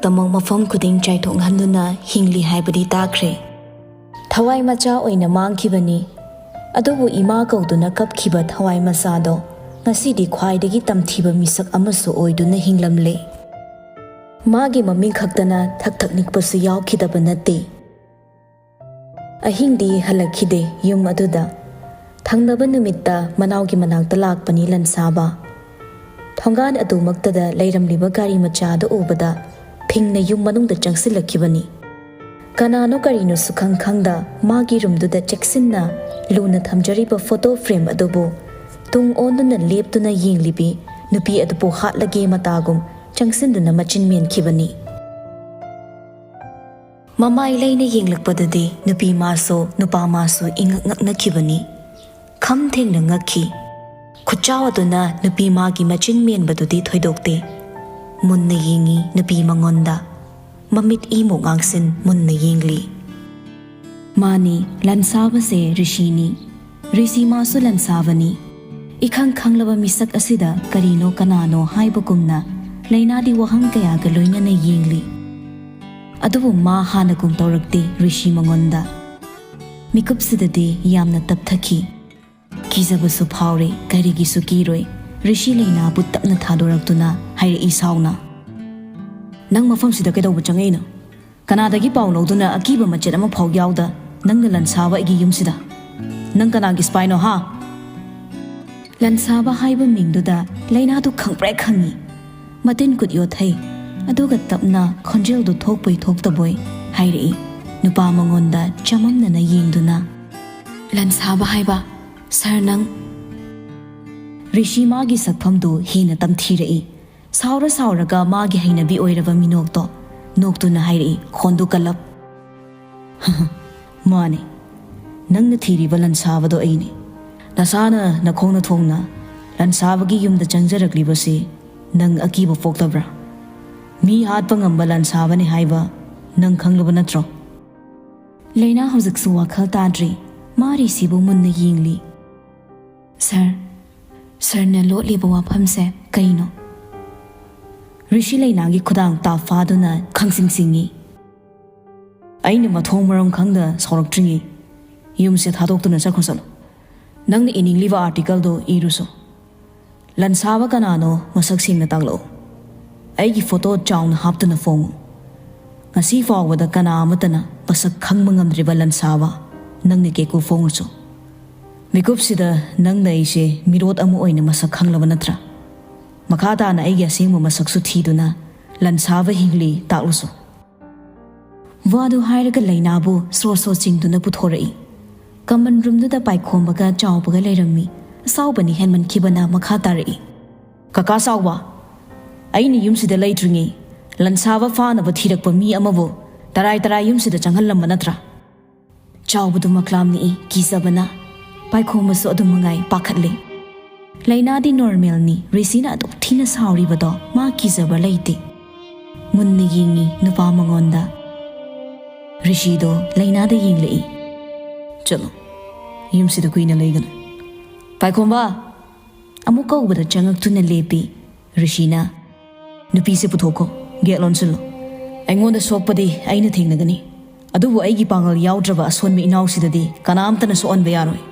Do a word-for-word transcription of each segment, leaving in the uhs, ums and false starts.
ꯇꯃꯛ ꯃꯐꯝ ꯈꯨꯗꯤꯡ ꯆꯥꯏꯊꯣꯛꯍꯟꯗꯨꯅ ꯍꯤꯡꯂꯤ ꯍꯥꯏꯕꯗꯤ ꯇꯥꯈ꯭ꯔꯦ꯫ ꯊꯋꯥꯏ ꯃꯆꯥ ꯑꯣꯏꯅ ꯃꯥꯡꯈꯤꯕꯅꯤ꯫ ꯑꯗꯨꯕꯨ ꯏꯃꯥ ꯀꯧꯗꯨꯅ ꯀꯞꯈꯤꯕ ꯊꯋꯥꯏ ꯃꯆꯥꯗꯣ ꯉꯁꯤꯗꯤ ꯈ꯭ꯋꯥꯏꯗꯒꯤ ꯇꯝꯊꯤꯕ ꯃꯤꯁꯛ ꯑꯃꯁꯨ ꯑꯣꯏꯗꯨꯅ ꯍꯤꯡꯂꯝꯂꯦ꯫ ꯃꯥꯒꯤ ꯃꯃꯤꯡ ꯈꯛꯇꯅ ꯊꯛ ꯊꯛ ꯅꯤꯛꯄꯁꯨ ꯌꯥꯎꯈꯤꯗꯕ ꯅꯠꯇꯦ꯫ ꯑꯍꯤꯡꯗꯤ ꯍꯜꯂꯛꯈꯤꯗꯦ ꯌꯨꯝ ꯑꯗꯨꯗ꯫ ꯊꯪꯅꯕ ꯅꯨꯃꯤꯠꯇ ꯃꯅꯥꯎꯒꯤ ꯃꯅꯥꯛꯇ ꯂꯥꯛꯄꯅꯤ ꯂꯟꯁꯥꯕ꯫ ꯊꯣꯡꯒꯥꯟ ꯑꯗꯨꯃꯛꯇꯗ ꯂꯩꯔꯝꯂꯤꯕ ꯒꯥꯔꯤ ꯃꯆꯥꯗꯨ ꯎꯕꯗ ꯐꯤꯡꯅ ꯌꯨꯝ ꯃꯅꯨꯡꯗ ꯆꯪꯁꯤꯜꯂꯛꯈꯤꯕꯅꯤ꯫ ꯀꯅꯥꯅꯣ ꯀꯔꯤꯅꯣ ꯁꯨꯈꯪ ꯈꯪꯗ ꯃꯥꯒꯤ ꯔꯨꯝꯗꯨꯗ ꯆꯦꯛꯁꯤꯟꯅ ꯂꯨꯅ ꯊꯝꯖꯔꯤꯕ ꯐꯣꯇꯣ ꯐ꯭ꯔꯦꯝ ꯑꯗꯨꯕꯨ ꯇꯨꯡ ꯑꯣꯟꯗꯨꯅ ꯂꯦꯞꯇꯨꯅ ꯌꯦꯡꯂꯤꯕꯤ ꯅꯨꯄꯤ ꯑꯗꯨꯕꯨ ꯍꯥꯠꯂꯒꯦ ꯃꯇꯥꯒꯨꯝ ꯆꯪꯁꯤꯟꯗꯨꯅ ꯃꯆꯤꯟ ꯃꯦꯟꯈꯤꯕꯅꯤ꯫ ꯃꯃꯥꯏ ꯂꯩꯅ ꯌꯦꯡꯂꯛꯄꯗꯗꯤ ꯅꯨꯄꯤ ꯃꯥꯁꯨ ꯅꯨꯄꯥ ꯃꯥꯁꯨ ꯏꯉꯛ ꯉꯛꯅꯈꯤꯕꯅꯤ꯫ ꯈꯝ ꯊꯦꯡꯅ ꯉꯛꯈꯤ꯫ ꯈꯨꯠꯆꯥꯎ ꯑꯗꯨꯅ ꯅꯨꯄꯤ ꯃꯥꯒꯤ ꯃꯆꯤꯟ ꯃꯦꯟꯕꯗꯨꯗꯤ ꯊꯣꯏꯗꯣꯛꯇꯦ꯫ ꯃꯨꯟꯅ ꯌꯦꯡꯉꯤ ꯅꯨꯄꯤ ꯃꯉꯣꯟꯗ꯫ ꯃꯃꯤꯠ ꯏꯃꯨꯛ ꯉꯥꯡꯁꯤꯟ ꯃꯨꯟꯅ ꯌꯦꯡꯂꯤ꯫ ꯃꯥꯅꯤ, ꯂꯟꯁꯥꯕꯁꯦ ꯔꯤꯁꯤꯅꯤ꯫ ꯔꯤꯁꯤ ꯃꯥꯁꯨ ꯂꯟꯁꯥꯕꯅꯤ꯫ ꯏꯈꯪ ꯈꯪꯂꯕ ꯃꯤꯁꯛ ꯑꯁꯤꯗ ꯀꯔꯤꯅꯣ ꯀꯅꯥꯅꯣ ꯍꯥꯏꯕꯒꯨꯝꯅ ꯂꯩꯅꯥꯗꯤ ꯋꯥꯍꯪ ꯀꯌꯥꯒ ꯂꯣꯏꯅꯅ ꯌꯦꯡꯂꯤ꯫ ꯑꯗꯨꯕꯨ ꯃꯥ ꯍꯥꯟꯅꯒꯨꯝ ꯇꯧꯔꯛꯇꯦ ꯔꯤꯁꯤ ꯃꯉꯣꯟꯗ꯫ ꯃꯤꯀꯨꯞꯁꯤꯗꯗꯤ ꯌꯥꯝꯅ ꯇꯞꯊꯈꯤ꯫ ꯀꯤꯖꯕꯁꯨ ꯐꯥꯎꯔꯦ, ꯀꯔꯤꯒꯤꯁꯨ ꯀꯤꯔꯣꯏ꯫ ꯔꯤꯁꯤ ꯂꯩꯅꯥꯕꯨ ꯇꯞꯅ ꯊꯥꯗꯣꯔꯛꯇꯨꯅ ꯍꯥꯏꯔꯛꯏ ꯁꯥꯎꯅ, "ꯅꯪ ꯃꯐꯝꯁꯤꯗ ꯀꯩꯗꯧꯕ ꯆꯪꯉꯛꯏꯅꯣ? ꯀꯅꯥꯗꯒꯤ ꯄꯥꯎ ꯂꯧꯗꯨꯅ ꯑꯀꯤꯕ ꯃꯆꯦꯠ ꯑꯃ ꯐꯥꯎ ꯌꯥꯎꯗ ꯅꯪꯅ ꯂꯟꯁꯥꯕ ꯑꯩꯒꯤ ꯌꯨꯝꯁꯤꯗ? ꯅꯪ ꯀꯅꯥꯒꯤ ꯁ꯭ꯄꯥꯏꯅꯣ ꯍꯥ?" ꯂꯟꯁꯥꯕ ꯍꯥꯏꯕ ꯃꯤꯡꯗꯨꯗ ꯂꯩꯅꯥꯗꯨ ꯈꯪꯄ꯭ꯔꯦꯛ ꯈꯪꯉꯤ꯫ ꯃꯇꯤꯟ ꯀꯨꯠ ꯌꯣꯠꯊꯩ꯫ ꯑꯗꯨꯒ ꯇꯞꯅ ꯈꯣꯟꯖꯦꯜꯗꯨ ꯊꯣꯛꯄꯣꯏ ꯊꯣꯛꯇꯕꯣꯏ ꯍꯥꯏꯔꯛꯏ, ꯅꯨꯄꯥ ꯃꯉꯣꯟꯗ ꯆꯃꯝꯅꯅ ꯌꯦꯡꯗꯨꯅ, "ꯂꯟꯁꯥꯕ ꯍꯥꯏꯕ, ꯁꯥꯔ ꯅꯪ?" ꯔꯤꯁꯤ ꯃꯥꯒꯤ ꯁꯛꯐꯝꯗꯨ ꯍꯦꯟꯅ ꯇꯝꯊꯤꯔꯛꯏ꯫ ꯁꯥꯎꯔ ꯁꯥꯎꯔꯒ ꯃꯥꯒꯤ ꯍꯩꯅꯕꯤ ꯑꯣꯏꯔꯕ ꯃꯤꯅꯣꯛꯇꯣ ꯅꯣꯛꯇꯨꯅ ꯍꯥꯏꯔꯛꯏ, ꯈꯣꯟꯗꯨ ꯀꯜꯂꯞ, "ꯃꯥꯅꯤ, ꯅꯪꯅ ꯊꯤꯔꯤꯕ ꯂꯟꯁꯥꯕꯗꯣ ꯑꯩꯅꯤ꯫ ꯅꯁꯥꯅ ꯅꯈꯣꯡꯅ ꯊꯣꯡꯅ ꯂꯟꯁꯥꯕꯒꯤ ꯌꯨꯝꯗ ꯆꯪꯖꯔꯛꯂꯤꯕꯁꯤ ꯅꯪ ꯑꯀꯤꯕ ꯄꯣꯛꯇꯕ꯭ꯔꯥ? ꯃꯤ ꯍꯥꯠꯄ ꯉꯝꯕ ꯂꯟꯁꯥꯕꯅꯤ ꯍꯥꯏꯕ ꯅꯪ ꯈꯪꯂꯕ ꯅꯠꯇ꯭ꯔꯣ?" ꯂꯩꯅꯥ ꯍꯧꯖꯤꯛꯁꯨ ꯋꯥꯈꯜ ꯇꯥꯗ꯭ꯔꯤ꯫ ꯃꯥ ꯔꯤꯁꯤꯕꯨ ꯃꯨꯟꯅ ꯌꯦꯡꯂꯤ꯫ "ꯁꯥꯔ, ꯁꯥꯔꯅ ꯂꯣꯠꯂꯤꯕ ꯋꯥꯐꯝꯁꯦ ꯀꯩꯅꯣ?" ꯔꯤꯁꯤ ꯂꯩꯅꯥꯒꯤ ꯈꯨꯗꯥꯡ ꯇꯥꯞ ꯐꯥꯗꯨꯅ ꯈꯪꯁꯤꯡ ꯁꯤꯡꯉꯤ꯫ "ꯑꯩꯅ ꯃꯊꯣꯡ ꯃꯔꯝ ꯈꯪꯗ ꯁꯥꯎꯔꯛꯇ꯭ꯔꯤꯉꯩ ꯌꯨꯝꯁꯦ ꯊꯥꯗꯣꯛꯇꯨꯅ ꯆꯠꯈ꯭ꯔꯣ ꯆꯠꯂꯣ꯫ ꯅꯪꯅ ꯏꯅꯤꯡꯂꯤꯕ ꯑꯥꯔꯇꯤꯀꯜꯗꯣ ꯏꯔꯨꯁꯣ꯫ ꯂꯟꯁꯥꯕ ꯀꯅꯥꯅꯣ ꯃꯁꯛ ꯁꯦꯡꯅ ꯇꯥꯛꯂꯛꯎ꯫ ꯑꯩꯒꯤ ꯐꯣꯇꯣ ꯆꯥꯎꯅ ꯍꯥꯞꯇꯨꯅ ꯐꯣꯡꯉꯨ꯫ ꯉꯁꯤ ꯐꯥꯎꯕꯗ ꯀꯅꯥ ꯑꯃꯠꯇꯅ ꯃꯁꯛ ꯈꯪꯕ ꯉꯝꯗ꯭ꯔꯤꯕ ꯂꯟꯁꯥꯕ ꯅꯪꯅ ꯀꯦꯀꯨ ꯐꯣꯡꯉꯨꯁꯨ꯫ ꯃꯤꯀꯨꯞꯁꯤꯗ ꯅꯪꯅ ꯑꯩꯁꯦ ꯃꯤꯔꯣꯠ ꯑꯃ ꯑꯣꯏꯅ ꯃꯁꯛ ꯈꯪꯂꯕ ꯅꯠꯇ꯭ꯔꯥ? ꯃꯈꯥ ꯇꯥꯅ ꯑꯩꯒꯤ ꯑꯁꯦꯡꯕ ꯃꯁꯛꯁꯨ ꯊꯤꯗꯨꯅ ꯂꯟꯁꯥꯕ ꯍꯤꯡꯂꯤ ꯇꯥꯛꯂꯨꯁꯨ꯫" ꯋꯥꯗꯨ ꯍꯥꯏꯔꯒ ꯂꯩꯅꯥꯕꯨ ꯁ꯭ꯔꯣ ꯁ꯭ꯔꯣ ꯆꯤꯡꯗꯨꯅ ꯄꯨꯊꯣꯔꯛꯏ꯫ ꯀꯃꯟ ꯔꯨꯝꯗꯨꯗ ꯄꯥꯏꯈꯣꯝꯕꯒ ꯆꯥꯎꯕꯒ ꯂꯩꯔꯝꯃꯤ꯫ ꯑꯆꯥꯎꯕꯅꯤ ꯍꯦꯟꯃꯟꯈꯤꯕꯅ ꯃꯈꯥ ꯇꯥꯔꯛꯏ꯫ "ꯀꯀꯥ ꯆꯥꯎꯕ, ꯑꯩꯅ ꯌꯨꯝꯁꯤꯗ ꯂꯩꯇ꯭ꯔꯤꯉꯩ ꯂꯟꯁꯥꯕ ꯐꯥꯅꯕ ꯊꯤꯔꯛꯄ ꯃꯤ ꯑꯃꯕꯨ ꯇꯔꯥꯏ ꯇꯔꯥꯏ ꯌꯨꯝꯁꯤꯗ ꯆꯪꯍꯜꯂꯝꯕ ꯅꯠꯇ꯭ꯔꯥ?" ꯆꯥꯎꯕꯗꯨ ꯃꯛꯂꯥꯝ ꯅꯤꯛꯏ ꯀꯤꯖꯕꯅ꯫ ꯄꯥꯏꯈꯣꯝꯕꯁꯨ ꯑꯗꯨꯝ ꯃꯉꯥꯏ ꯄꯥꯈꯠꯂꯤ꯫ ꯂꯩꯅꯥꯗꯤ ꯅꯣꯔꯃꯦꯜꯅꯤ, ꯔꯤꯁꯤꯅ ꯑꯗꯨꯛ ꯊꯤꯅ ꯁꯥꯎꯔꯤꯕꯗꯣ ꯃꯥ ꯀꯤꯖꯕ ꯂꯩꯇꯦ꯫ ꯃꯨꯟꯅ ꯌꯦꯡꯉꯤ ꯅꯨꯄꯥ ꯃꯉꯣꯟꯗ꯫ ꯔꯤꯁꯤꯗꯣ ꯂꯩꯅꯥꯗ ꯌꯦꯡꯂꯛꯏ꯫ "ꯆꯠꯂꯣ, ꯌꯨꯝꯁꯤꯗ ꯀꯨꯏꯅ ꯂꯩꯒꯅꯨ꯫" "ꯄꯥꯏꯈꯣꯝꯕ!" ꯑꯃꯨꯛ ꯀꯧꯕꯗ ꯆꯪꯉꯛꯇꯨꯅ ꯂꯦꯞꯄꯤ꯫ ꯔꯤꯁꯤꯅ, "ꯅꯨꯄꯤꯁꯦ ꯄꯨꯊꯣꯛꯈꯣ, ꯒꯦꯠ ꯂꯣꯟꯁꯤꯜꯂꯨ꯫ ꯑꯩꯉꯣꯟꯗ ꯁꯣꯛꯄꯗꯤ ꯑꯩꯅ ꯊꯦꯡꯅꯒꯅꯤ, ꯑꯗꯨꯕꯨ ꯑꯩꯒꯤ ꯄꯥꯡꯒꯜ ꯌꯥꯎꯗ꯭ꯔꯕ ꯑꯁꯣꯟꯕ ꯏꯅꯥꯎꯁꯤꯗꯗꯤ ꯀꯅꯥꯝꯇꯅ ꯁꯣꯛꯍꯟꯕ ꯌꯥꯔꯣꯏ꯫"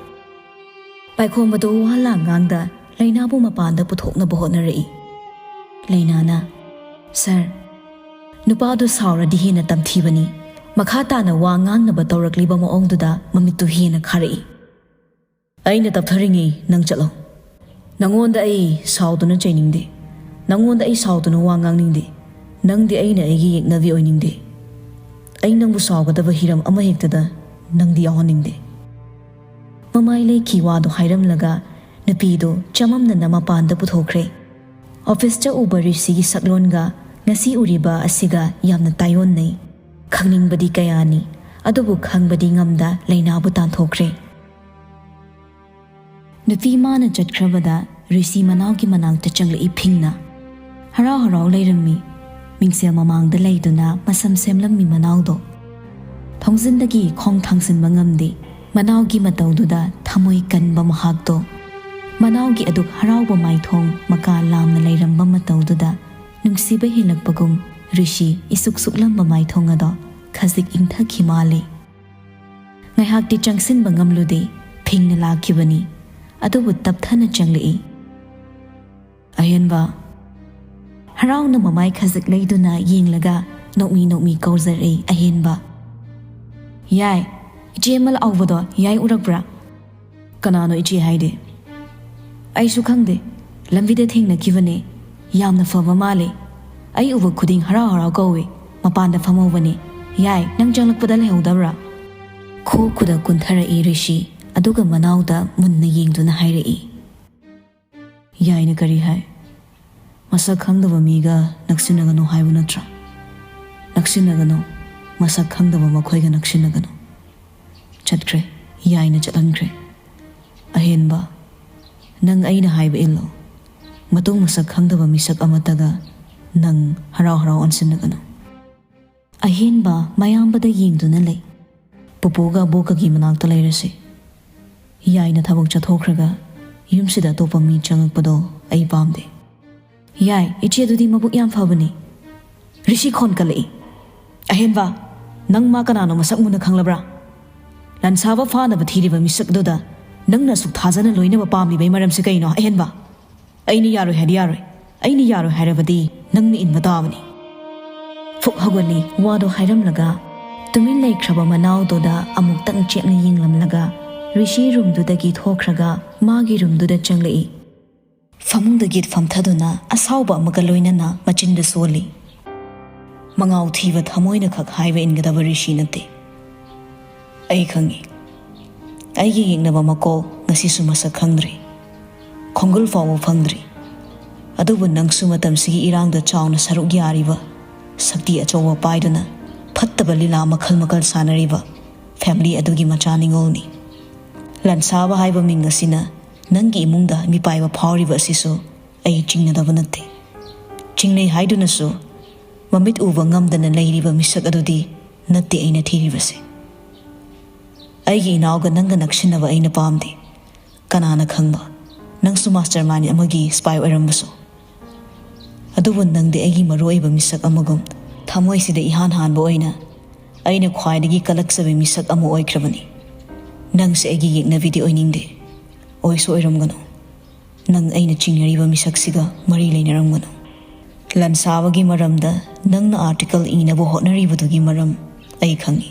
ꯄꯥꯏꯈꯣꯝꯕꯗꯨ ꯋꯥ ꯂꯥꯡ ꯉꯥꯡꯗ ꯂꯩꯅꯥꯕꯨ ꯃꯄꯥꯟꯗ ꯄꯨꯊꯣꯛꯅꯕ ꯍꯣꯠꯅꯔꯛꯏ꯫ ꯂꯩꯅꯥꯅ, "ꯁꯥꯔ, ꯅꯨꯄꯥꯗꯨ ꯁꯥꯎꯔꯗꯤ ꯍꯦꯟꯅ ꯇꯝꯊꯤꯕꯅꯤ꯫" ꯃꯈꯥ ꯇꯥꯅ ꯋꯥ ꯉꯥꯡꯅꯕ ꯇꯧꯔꯛꯂꯤꯕ ꯃꯑꯣꯡꯗꯨꯗ ꯃꯃꯤꯠꯇꯨ ꯍꯦꯟꯅ ꯈꯥꯔꯛꯏ꯫ "ꯑꯩꯅ ꯇꯞꯊꯔꯤꯉꯩ ꯅꯪ ꯆꯠꯂꯣ꯫ ꯅꯪꯉꯣꯟꯗ ꯑꯩ ꯁꯥꯎꯗꯨꯅ ꯆꯩꯅꯤꯡꯗꯦ꯫ ꯅꯪꯉꯣꯟꯗ ꯑꯩ ꯁꯥꯎꯗꯨꯅ ꯋꯥ ꯉꯥꯡꯅꯤꯡꯗꯦ꯫ ꯅꯪꯗꯤ ꯑꯩꯅ ꯑꯩꯒꯤ ꯌꯦꯛꯅꯕꯤ ꯑꯣꯏꯅꯤꯡꯗꯦ꯫ ꯑꯩ ꯅꯪꯕꯨ ꯁꯥꯎꯒꯗꯕ ꯍꯤꯔꯝ ꯑꯃꯍꯦꯛꯇꯗ ꯅꯪꯗꯤ ꯌꯥꯎꯍꯟꯅꯤꯡꯗꯦ꯫" ꯃꯃꯥꯏ ꯂꯩꯈꯤ ꯋꯥꯗꯨ ꯍꯥꯏꯔꯝꯂꯒ ꯅꯨꯄꯤꯗꯨ ꯆꯃꯝꯅꯅ ꯃꯄꯥꯟꯗ ꯄꯨꯊꯣꯛꯈ꯭ꯔꯦ꯫ ꯑꯣꯐꯤꯁꯇ ꯎꯕ ꯔꯤꯁꯤꯒꯤ ꯁꯛꯂꯣꯟꯒ ꯉꯁꯤ ꯎꯔꯤꯕ ꯑꯁꯤꯒ ꯌꯥꯝꯅ ꯇꯥꯏꯑꯣꯟꯅꯩ꯫ ꯈꯪꯅꯤꯡꯕꯗꯤ ꯀꯌꯥꯅꯤ, ꯑꯗꯨꯕꯨ ꯈꯪꯕꯗꯤ ꯉꯝꯗ ꯂꯩꯅꯥꯕꯨ ꯇꯥꯟꯊꯣꯛꯈ꯭ꯔꯦ꯫ ꯅꯨꯄꯤ ꯃꯥꯅ ꯆꯠꯈ꯭ꯔꯕꯗ ꯔꯤꯁꯤ ꯃꯅꯥꯎꯒꯤ ꯃꯅꯥꯛꯇ ꯆꯪꯂꯛꯏ ꯐꯤꯡꯅ꯫ ꯍꯔꯥꯎ ꯍꯔꯥꯎ ꯂꯩꯔꯝꯃꯤ꯫ ꯃꯤꯡꯁꯦꯜ ꯃꯃꯥꯡꯗ ꯂꯩꯗꯨꯅ ꯃꯁꯝ ꯁꯦꯝꯂꯝꯃꯤ ꯃꯅꯥꯎꯗꯣ꯫ ꯊꯣꯡꯖꯤꯟꯗꯒꯤ ꯈꯣꯡ ꯊꯥꯡꯖꯤꯟꯕ ꯉꯝꯗꯦ꯫ ꯃꯅꯥꯎꯒꯤ ꯃꯇꯧꯗꯨꯗ ꯊꯃꯣꯏ ꯀꯟꯕ ꯃꯍꯥꯛꯇꯣ꯫ ꯃꯅꯥꯎꯒꯤ ꯑꯗꯨꯛ ꯍꯔꯥꯎꯕ ꯃꯥꯏꯊꯣꯡ ꯃꯀꯥ ꯂꯥꯝꯅ ꯂꯩꯔꯝꯕ ꯃꯇꯧꯗꯨꯗ ꯅꯨꯡꯁꯤꯕ ꯍꯦꯜꯂꯛꯄꯒꯨꯝ ꯔꯤꯁꯤ ꯏꯁꯨꯛ ꯁꯨꯛꯂꯝꯕ ꯃꯥꯏꯊꯣꯡ ꯑꯗꯣ ꯈꯖꯤꯛ ꯏꯪꯊꯈꯤ ꯃꯥꯜꯂꯤ꯫ ꯉꯥꯏꯍꯥꯛꯇꯤ ꯆꯪꯁꯤꯟꯕ ꯉꯝꯂꯨꯗꯦ, ꯐꯤꯡꯅ ꯂꯥꯛꯈꯤꯕꯅꯤ꯫ ꯑꯗꯨꯕꯨ ꯇꯞꯊꯅ ꯆꯪꯂꯛꯏ꯫ "ꯑꯍꯦꯟꯕ!" ꯍꯔꯥꯎꯅ ꯃꯃꯥꯏ ꯈꯖꯤꯛ ꯂꯩꯗꯨꯅ ꯌꯦꯡꯂꯒ ꯅꯣꯛꯃꯤ ꯅꯣꯛꯃꯤ ꯀꯧꯖꯔꯛꯏ ꯑꯍꯦꯟꯕ꯫ "ꯌꯥꯏ, ꯏꯆꯦ ꯑꯃ ꯂꯥꯛꯍꯧꯕꯗꯣ ꯌꯥꯏ ꯎꯔꯛꯄ꯭ꯔꯥ?" "ꯀꯅꯥꯅꯣ ꯏꯆꯦ ꯍꯥꯏꯗꯤ?" "ꯑꯩꯁꯨ ꯈꯪꯗꯦ, ꯂꯝꯕꯤꯗ ꯊꯦꯡꯅꯈꯤꯕꯅꯦ꯫ ꯌꯥꯝꯅ ꯐꯕ ꯃꯥꯜꯂꯦ꯫ ꯑꯩ ꯎꯕ ꯈꯨꯗꯤꯡ ꯍꯔꯥꯎ ꯍꯔꯥꯎ ꯀꯧꯏ꯫ ꯃꯄꯥꯟꯗ ꯐꯝꯍꯧꯕꯅꯦ꯫ ꯌꯥꯏ, ꯅꯪ ꯆꯪꯂꯛꯄꯗ ꯂꯩꯍꯧꯗꯕ꯭ꯔꯥ?" ꯈꯨ ꯈꯨꯗ ꯀꯨꯟꯊꯔꯛꯏ ꯔꯤꯁꯤ, ꯑꯗꯨꯒ ꯃꯅꯥꯎꯗ ꯃꯨꯟꯅ ꯌꯦꯡꯗꯨꯅ ꯍꯥꯏꯔꯛꯏ꯫ "ꯌꯥꯏꯅ ꯀꯔꯤ ꯍꯥꯏ? ꯃꯁꯛ ꯈꯪꯗꯕ ꯃꯤꯒ ꯅꯛꯁꯤꯟꯅꯒꯅꯨ ꯍꯥꯏꯕ ꯅꯠꯇ꯭ꯔꯥ? ꯅꯛꯁꯤꯟꯅꯒꯅꯨ, ꯃꯁꯛ ꯈꯪꯗꯕ ꯃꯈꯣꯏꯒ ꯅꯛꯁꯤꯟꯅꯒꯅꯨ꯫" ꯆꯠꯈ꯭ꯔꯦ, ꯌꯥꯏꯅ ꯆꯠꯍꯟꯈ꯭ꯔꯦ꯫ "ꯑꯍꯦꯟꯕ, ꯅꯪ ꯑꯩꯅ ꯍꯥꯏꯕ ꯏꯜꯂꯣ꯫ ꯃꯇꯨꯡ ꯃꯁꯛ ꯈꯪꯗꯕ ꯃꯤꯁꯛ ꯑꯃꯠꯇꯒ ꯅꯪ ꯍꯔꯥꯎ ꯍꯔꯥꯎ ꯑꯣꯟꯁꯤꯟꯅꯒꯅꯨ꯫" ꯑꯍꯦꯟꯕ ꯃꯌꯥꯝꯕꯗ ꯌꯦꯡꯗꯨꯅ ꯂꯩ꯫ "ꯄꯨꯄꯨꯒ ꯑꯕꯣꯛꯀꯒꯤ ꯃꯅꯥꯛꯇ ꯂꯩꯔꯁꯤ꯫ ꯌꯥꯏꯅ ꯊꯕꯛ ꯆꯠꯊꯣꯛꯈ꯭ꯔꯒ ꯌꯨꯝꯁꯤꯗ ꯑꯇꯣꯞꯄ ꯃꯤ ꯆꯪꯉꯛꯄꯗꯣ ꯑꯩ ꯄꯥꯝꯗꯦ꯫" "ꯌꯥꯏ, ꯏꯆꯦ ꯑꯗꯨꯗꯤ ꯃꯕꯨꯛ ꯌꯥꯝ ꯐꯕꯅꯤ꯫" ꯔꯤꯁꯤ ꯈꯣꯟ ꯀꯜꯂꯛꯏ꯫ "ꯑꯍꯦꯟꯕ, ꯅꯪ ꯃꯥ ꯀꯅꯥꯅꯣ ꯃꯁꯛ ꯃꯨꯟꯅ ꯈꯪꯂꯕ꯭ꯔꯥ? ꯂꯥꯟꯁꯥꯕ ꯐꯥꯅꯕ ꯊꯤꯔꯤꯕ ꯃꯤꯁꯛ ꯑꯗꯨꯗ ꯅꯪꯅ ꯑꯁꯨꯛ ꯊꯥꯖꯅ ꯂꯣꯏꯅꯕ ꯄꯥꯝꯂꯤꯕꯩ ꯃꯔꯝꯁꯦ ꯀꯩꯅꯣ, ꯑꯍꯦꯟꯕ?" "ꯑꯩꯅ ꯌꯥꯔꯣꯏ ꯍꯥꯏꯗꯤ ꯌꯥꯔꯣꯏ꯫ ꯑꯩꯅ ꯌꯥꯔꯣꯏ ꯍꯥꯏꯔꯕꯗꯤ ꯅꯪꯅ ꯏꯟꯕ ꯇꯥꯕꯅꯤ꯫" ꯐꯨꯛ ꯍꯧꯒꯠꯂꯤ꯫ ꯋꯥꯗꯣ ꯍꯥꯏꯔꯝꯂꯒ ꯇꯨꯃꯤꯟ ꯂꯩꯈ꯭ꯔꯕ ꯃꯅꯥꯎꯗꯨꯗ ꯑꯃꯨꯛꯇꯪ ꯆꯦꯠꯅ ꯌꯦꯡꯂꯝꯂꯒ ꯔꯤꯁꯤ ꯔꯨꯝꯗꯨꯗꯒꯤ ꯊꯣꯛꯈ꯭ꯔꯒ ꯃꯥꯒꯤ ꯔꯨꯝꯗꯨꯗ ꯆꯪꯂꯛꯏ꯫ ꯐꯃꯨꯡꯗꯒꯤ ꯐꯝꯊꯗꯨꯅ ꯑꯁꯥꯎꯕ ꯑꯃꯒ ꯂꯣꯏꯅꯅ ꯃꯆꯤꯟꯗ ꯁꯣꯜꯂꯤ꯫ ꯃꯉꯥꯎ ꯊꯤꯕ ꯊꯃꯣꯏꯅ ꯈꯛ ꯍꯥꯏꯕ ꯏꯟꯒꯗꯕ ꯔꯤꯁꯤ ꯅꯠꯇꯦ꯫ ꯑꯩ ꯈꯪꯏ꯫ ꯑꯩꯒꯤ ꯌꯦꯛꯅꯕ ꯃꯀꯣꯛ ꯉꯁꯤꯁꯨ ꯃꯁꯛ ꯈꯪꯗ꯭ꯔꯤ꯫ ꯈꯣꯡꯒꯨꯜ ꯐꯥꯎꯕ ꯐꯪꯗ꯭ꯔꯤ꯫ ꯑꯗꯨꯕꯨ ꯅꯪꯁꯨ ꯃꯇꯝꯁꯤꯒꯤ ꯏꯔꯥꯡꯗ ꯆꯥꯎꯅ ꯁꯔꯨꯛ ꯌꯥꯔꯤꯕ, ꯁꯛꯇꯤ ꯑꯆꯧꯕ ꯄꯥꯏꯗꯨꯅ ꯐꯠꯇꯕ ꯂꯤꯂꯥ ꯃꯈꯜ ꯃꯈꯜ ꯁꯥꯟꯅꯔꯤꯕ ꯐꯦꯃꯤꯂꯤ ꯑꯗꯨꯒꯤ ꯃꯆꯥ ꯅꯤꯉꯣꯜꯅꯤ꯫ ꯂꯥꯟꯁꯥꯕ ꯍꯥꯏꯕ ꯃꯤꯡ ꯑꯁꯤꯅ ꯅꯪꯒꯤ ꯏꯃꯨꯡꯗ ꯃꯤꯄꯥꯏꯕ ꯐꯥꯎꯔꯤꯕ ꯑꯁꯤꯁꯨ ꯑꯩ ꯆꯤꯡꯅꯗꯕ ꯅꯠꯇꯦ꯫ ꯆꯤꯡꯅꯩ ꯍꯥꯏꯗꯨꯅꯁꯨ ꯃꯃꯤꯠ ꯎꯕ ꯉꯝꯗꯅ ꯂꯩꯔꯤꯕ ꯃꯤꯁꯛ ꯑꯗꯨꯗꯤ ꯅꯠꯇꯦ ꯑꯩꯅ ꯊꯤꯔꯤꯕꯁꯦ꯫ ꯑꯩꯒꯤ ꯏꯅꯥꯎꯒ ꯅꯪꯒ ꯅꯛꯁꯤꯟꯅꯕ ꯑꯩꯅ ꯄꯥꯝꯗꯦ꯫ ꯀꯅꯥꯅ ꯈꯪꯕ, ꯅꯪꯁꯨ ꯃꯥꯁꯇꯔ ꯃꯥꯏꯟ ꯑꯃꯒꯤ ꯁ꯭ꯄꯥꯏ ꯑꯣꯏꯔꯝꯕꯁꯨ꯫ ꯑꯗꯨꯕꯨ ꯅꯪꯗꯤ ꯑꯩꯒꯤ ꯃꯔꯨꯑꯣꯏꯕ ꯃꯤꯁꯛ ꯑꯃꯒꯨꯝ, ꯊꯃꯣꯏꯁꯤꯗ ꯏꯍꯥꯟ ꯍꯥꯟꯕ ꯑꯣꯏꯅ ꯑꯩꯅ ꯈ꯭ꯋꯥꯏꯗꯒꯤ ꯀꯂꯛꯆꯕ ꯃꯤꯁꯛ ꯑꯃ ꯑꯣꯏꯈ꯭ꯔꯕꯅꯤ꯫ ꯅꯪꯁꯦ ꯑꯩꯒꯤ ꯌꯦꯛꯅꯕꯤꯗꯤ ꯑꯣꯏꯅꯤꯡꯗꯦ, ꯑꯣꯏꯁꯨ ꯑꯣꯏꯔꯝꯒꯅꯨ꯫ ꯅꯪ ꯑꯩꯅ ꯆꯤꯡꯅꯔꯤꯕ ꯃꯤꯁꯛꯁꯤꯒ ꯃꯔꯤ ꯂꯩꯅꯔꯝꯒꯅꯨ꯫ ꯂꯟꯁꯥꯕꯒꯤ ꯃꯔꯝꯗ ꯅꯪꯅ ꯑꯥꯔꯇꯤꯀꯜ ꯏꯅꯕ ꯍꯣꯠꯅꯔꯤꯕꯗꯨꯒꯤ ꯃꯔꯝ ꯑꯩ ꯈꯪꯏ꯫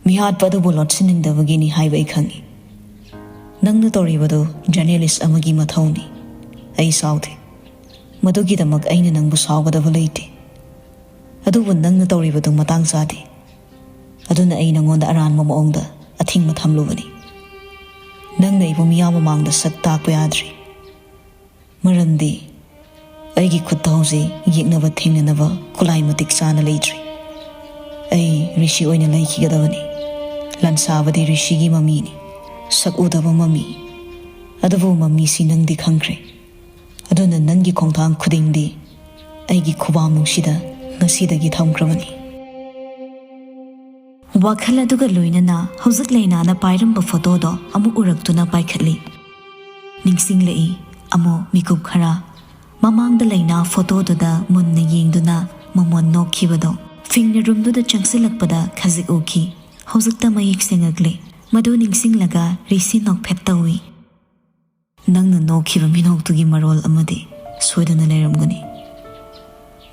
ꯃꯤꯍꯥꯠꯄ ꯑꯗꯨꯕꯨ ꯂꯣꯠꯁꯤꯟꯅꯤꯡꯗꯕꯒꯤꯅꯤ ꯍꯥꯏꯕ ꯑꯩ ꯈꯪꯏ꯫ ꯅꯪꯅ ꯇꯧꯔꯤꯕꯗꯨ ꯖꯔꯅꯦꯂꯤꯁ ꯑꯃꯒꯤ ꯃꯊꯧꯅꯤ꯫ ꯑꯩ ꯁꯥꯎꯗꯦ꯫ ꯃꯗꯨꯒꯤꯗꯃꯛ ꯑꯩꯅ ꯅꯪꯕꯨ ꯁꯥꯎꯒꯗꯕ ꯂꯩꯇꯦ꯫ ꯑꯗꯨꯕꯨ ꯅꯪꯅ ꯇꯧꯔꯤꯕꯗꯨ ꯃꯇꯥꯡ ꯆꯥꯗꯦ꯫ ꯑꯗꯨꯅ ꯑꯩ ꯅꯉꯣꯟꯗ ꯑꯔꯥꯟꯕ ꯃꯑꯣꯡꯗ ꯑꯊꯤꯡꯕ ꯊꯝꯂꯨꯕꯅꯤ꯫ ꯅꯪꯅ ꯑꯩꯕꯨ ꯃꯤꯌꯥꯝ ꯃꯃꯥꯡꯗ ꯁꯛ ꯇꯥꯛꯄ ꯌꯥꯗ꯭ꯔꯤ꯫ ꯃꯔꯝꯗꯤ ꯑꯩꯒꯤ ꯈꯨꯠꯇ ꯍꯧꯖꯤꯛ ꯌꯦꯛꯅꯕ ꯊꯦꯡꯅꯅꯕ ꯈꯨꯠꯂꯥꯏ ꯃꯇꯤꯛ ꯆꯥꯅ ꯂꯩꯇ꯭ꯔꯤ꯫ ꯑꯩ ꯔꯤꯁꯤ ꯑꯣꯏꯅ ꯂꯩꯈꯤꯒꯗꯕꯅꯤ꯫ ꯂꯟꯁꯥꯕꯗꯤ ꯔꯤꯁꯤꯒꯤ ꯃꯃꯤꯅꯤ, ꯁꯛ ꯎꯗꯕ ꯃꯃꯤ꯫ ꯑꯗꯨꯕꯨ ꯃꯃꯤꯁꯤ ꯅꯪꯗꯤ ꯈꯪꯈ꯭ꯔꯦ꯫ ꯑꯗꯨꯅ ꯅꯪꯒꯤ ꯈꯣꯡꯊꯥꯡ ꯈꯨꯗꯤꯡꯗꯤ ꯑꯩꯒꯤ ꯈꯨꯕꯥꯛ ꯅꯨꯡꯁꯤꯗ ꯉꯁꯤꯗꯒꯤ ꯊꯝꯈ꯭ꯔꯕꯅꯤ꯫ ꯋꯥꯈꯜ ꯑꯗꯨꯒ ꯂꯣꯏꯅꯅ ꯍꯧꯖꯤꯛ ꯂꯩꯅꯥꯅ ꯄꯥꯏꯔꯝꯕ ꯐꯣꯇꯣꯗꯣ ꯑꯃꯨꯛ ꯎꯔꯛꯇꯨꯅ ꯄꯥꯏꯈꯠꯂꯤ꯫ ꯅꯤꯡꯁꯤꯡꯂꯛꯏ ꯑꯃꯨꯛ ꯃꯤꯀꯨꯞ ꯈꯔ꯫ ꯃꯃꯥꯡꯗ ꯂꯩꯅꯥ ꯐꯣꯇꯣꯗꯨꯗ ꯃꯨꯟꯅ ꯌꯦꯡꯗꯨꯅ ꯃꯃꯣꯟ ꯅꯣꯛꯈꯤꯕꯗꯣ꯫ ꯐꯤꯡꯅ ꯔꯨꯝꯗꯨꯗ ꯆꯪꯁꯤꯜꯂꯛꯄꯗ ꯈꯖꯤꯛ ꯎꯈꯤ꯫ ꯍꯧꯖꯤꯛꯇ ꯃꯌꯦꯛ ꯁꯦꯡꯉꯛꯂꯦ꯫ ꯃꯗꯨ ꯅꯤꯡꯁꯤꯡꯂꯒ ꯔꯤꯁꯤ ꯅꯣꯛꯐꯦꯠ ꯇꯧꯏ꯫ ꯅꯪꯅ ꯅꯣꯛꯈꯤꯕ ꯃꯤꯅꯣꯛꯇꯨꯒꯤ ꯃꯔꯣꯜ ꯑꯃꯗꯤ ꯁꯣꯏꯗꯅ ꯂꯩꯔꯝꯒꯅꯤ꯫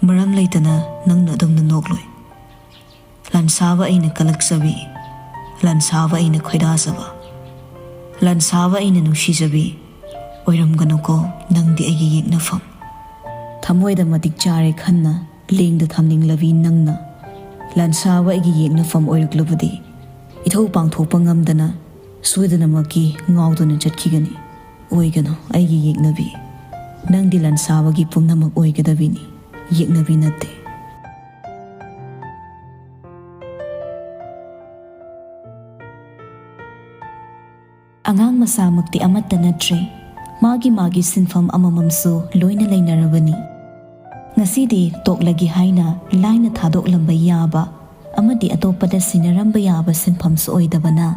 ꯃꯔꯝ ꯂꯩꯇꯅ ꯅꯪꯅ ꯑꯗꯨꯝꯅ ꯅꯣꯛꯂꯣꯏ꯫ ꯂꯟꯁꯥꯕ ꯑꯩꯅ ꯀꯂꯛꯆꯕꯤ, ꯂꯟꯁꯥꯕ ꯑꯩꯅ ꯈꯣꯏꯗꯥꯖꯕ, ꯂꯟꯁꯥꯕ ꯑꯩꯅ ꯅꯨꯡꯁꯤꯖꯕꯤ ꯑꯣꯏꯔꯝꯒꯅꯨꯀꯣ ꯅꯪꯗꯤ ꯑꯩꯒꯤ ꯌꯦꯛꯅꯐꯝ꯫ ꯊꯃꯣꯏꯗ ꯃꯇꯤꯛ ꯆꯥꯔꯦ ꯈꯟꯅ ꯂꯦꯡꯗ ꯊꯝꯅꯤꯡꯂꯕꯤ ꯅꯪꯅ ꯂꯟꯁꯥꯕ ꯑꯩꯒꯤ ꯌꯦꯛꯅꯐꯝ ꯑꯣꯏꯔꯛꯂꯕꯗꯤ ꯏꯊꯧ ꯄꯥꯡꯊꯣꯛꯄ ꯉꯝꯗꯅ ꯁꯣꯏꯗꯅꯃꯛꯀꯤ ꯉꯥꯎꯗꯨꯅ ꯆꯠꯈꯤꯒꯅꯤ꯫ ꯑꯣꯏꯒꯅꯨ ꯑꯩꯒꯤ ꯌꯦꯛꯅꯕꯤ꯫ ꯅꯪꯗꯤ ꯂꯟꯁꯥꯕꯒꯤ ꯄꯨꯝꯅꯃꯛ ꯑꯣꯏꯒꯗꯕꯤꯅꯤ, ꯌꯦꯛꯅꯕꯤ ꯅꯠꯇꯦ꯫ ꯑꯉꯥꯡ ꯃꯆꯥꯃꯛꯇꯤ ꯑꯃꯠꯇ ꯅꯠꯇ꯭ꯔꯦ꯫ ꯃꯥꯒꯤ ꯃꯥꯒꯤ ꯁꯤꯟꯐꯝ ꯑꯃꯃꯝꯁꯨ ꯂꯣꯏꯅ ꯂꯩꯅꯔꯕꯅꯤ꯫ ꯉꯁꯤꯗꯤ ꯇꯣꯛꯂꯒꯦ ꯍꯥꯏꯅ ꯂꯥꯏꯅ ꯊꯥꯗꯣꯛꯂꯝꯕ ꯌꯥꯕ ꯑꯃꯗꯤ ꯑꯇꯣꯞꯄꯗ ꯁꯤꯟꯅꯔꯝꯕ ꯌꯥꯕ ꯁꯤꯟꯐꯝꯁꯨ ꯑꯣꯏꯗꯕꯅ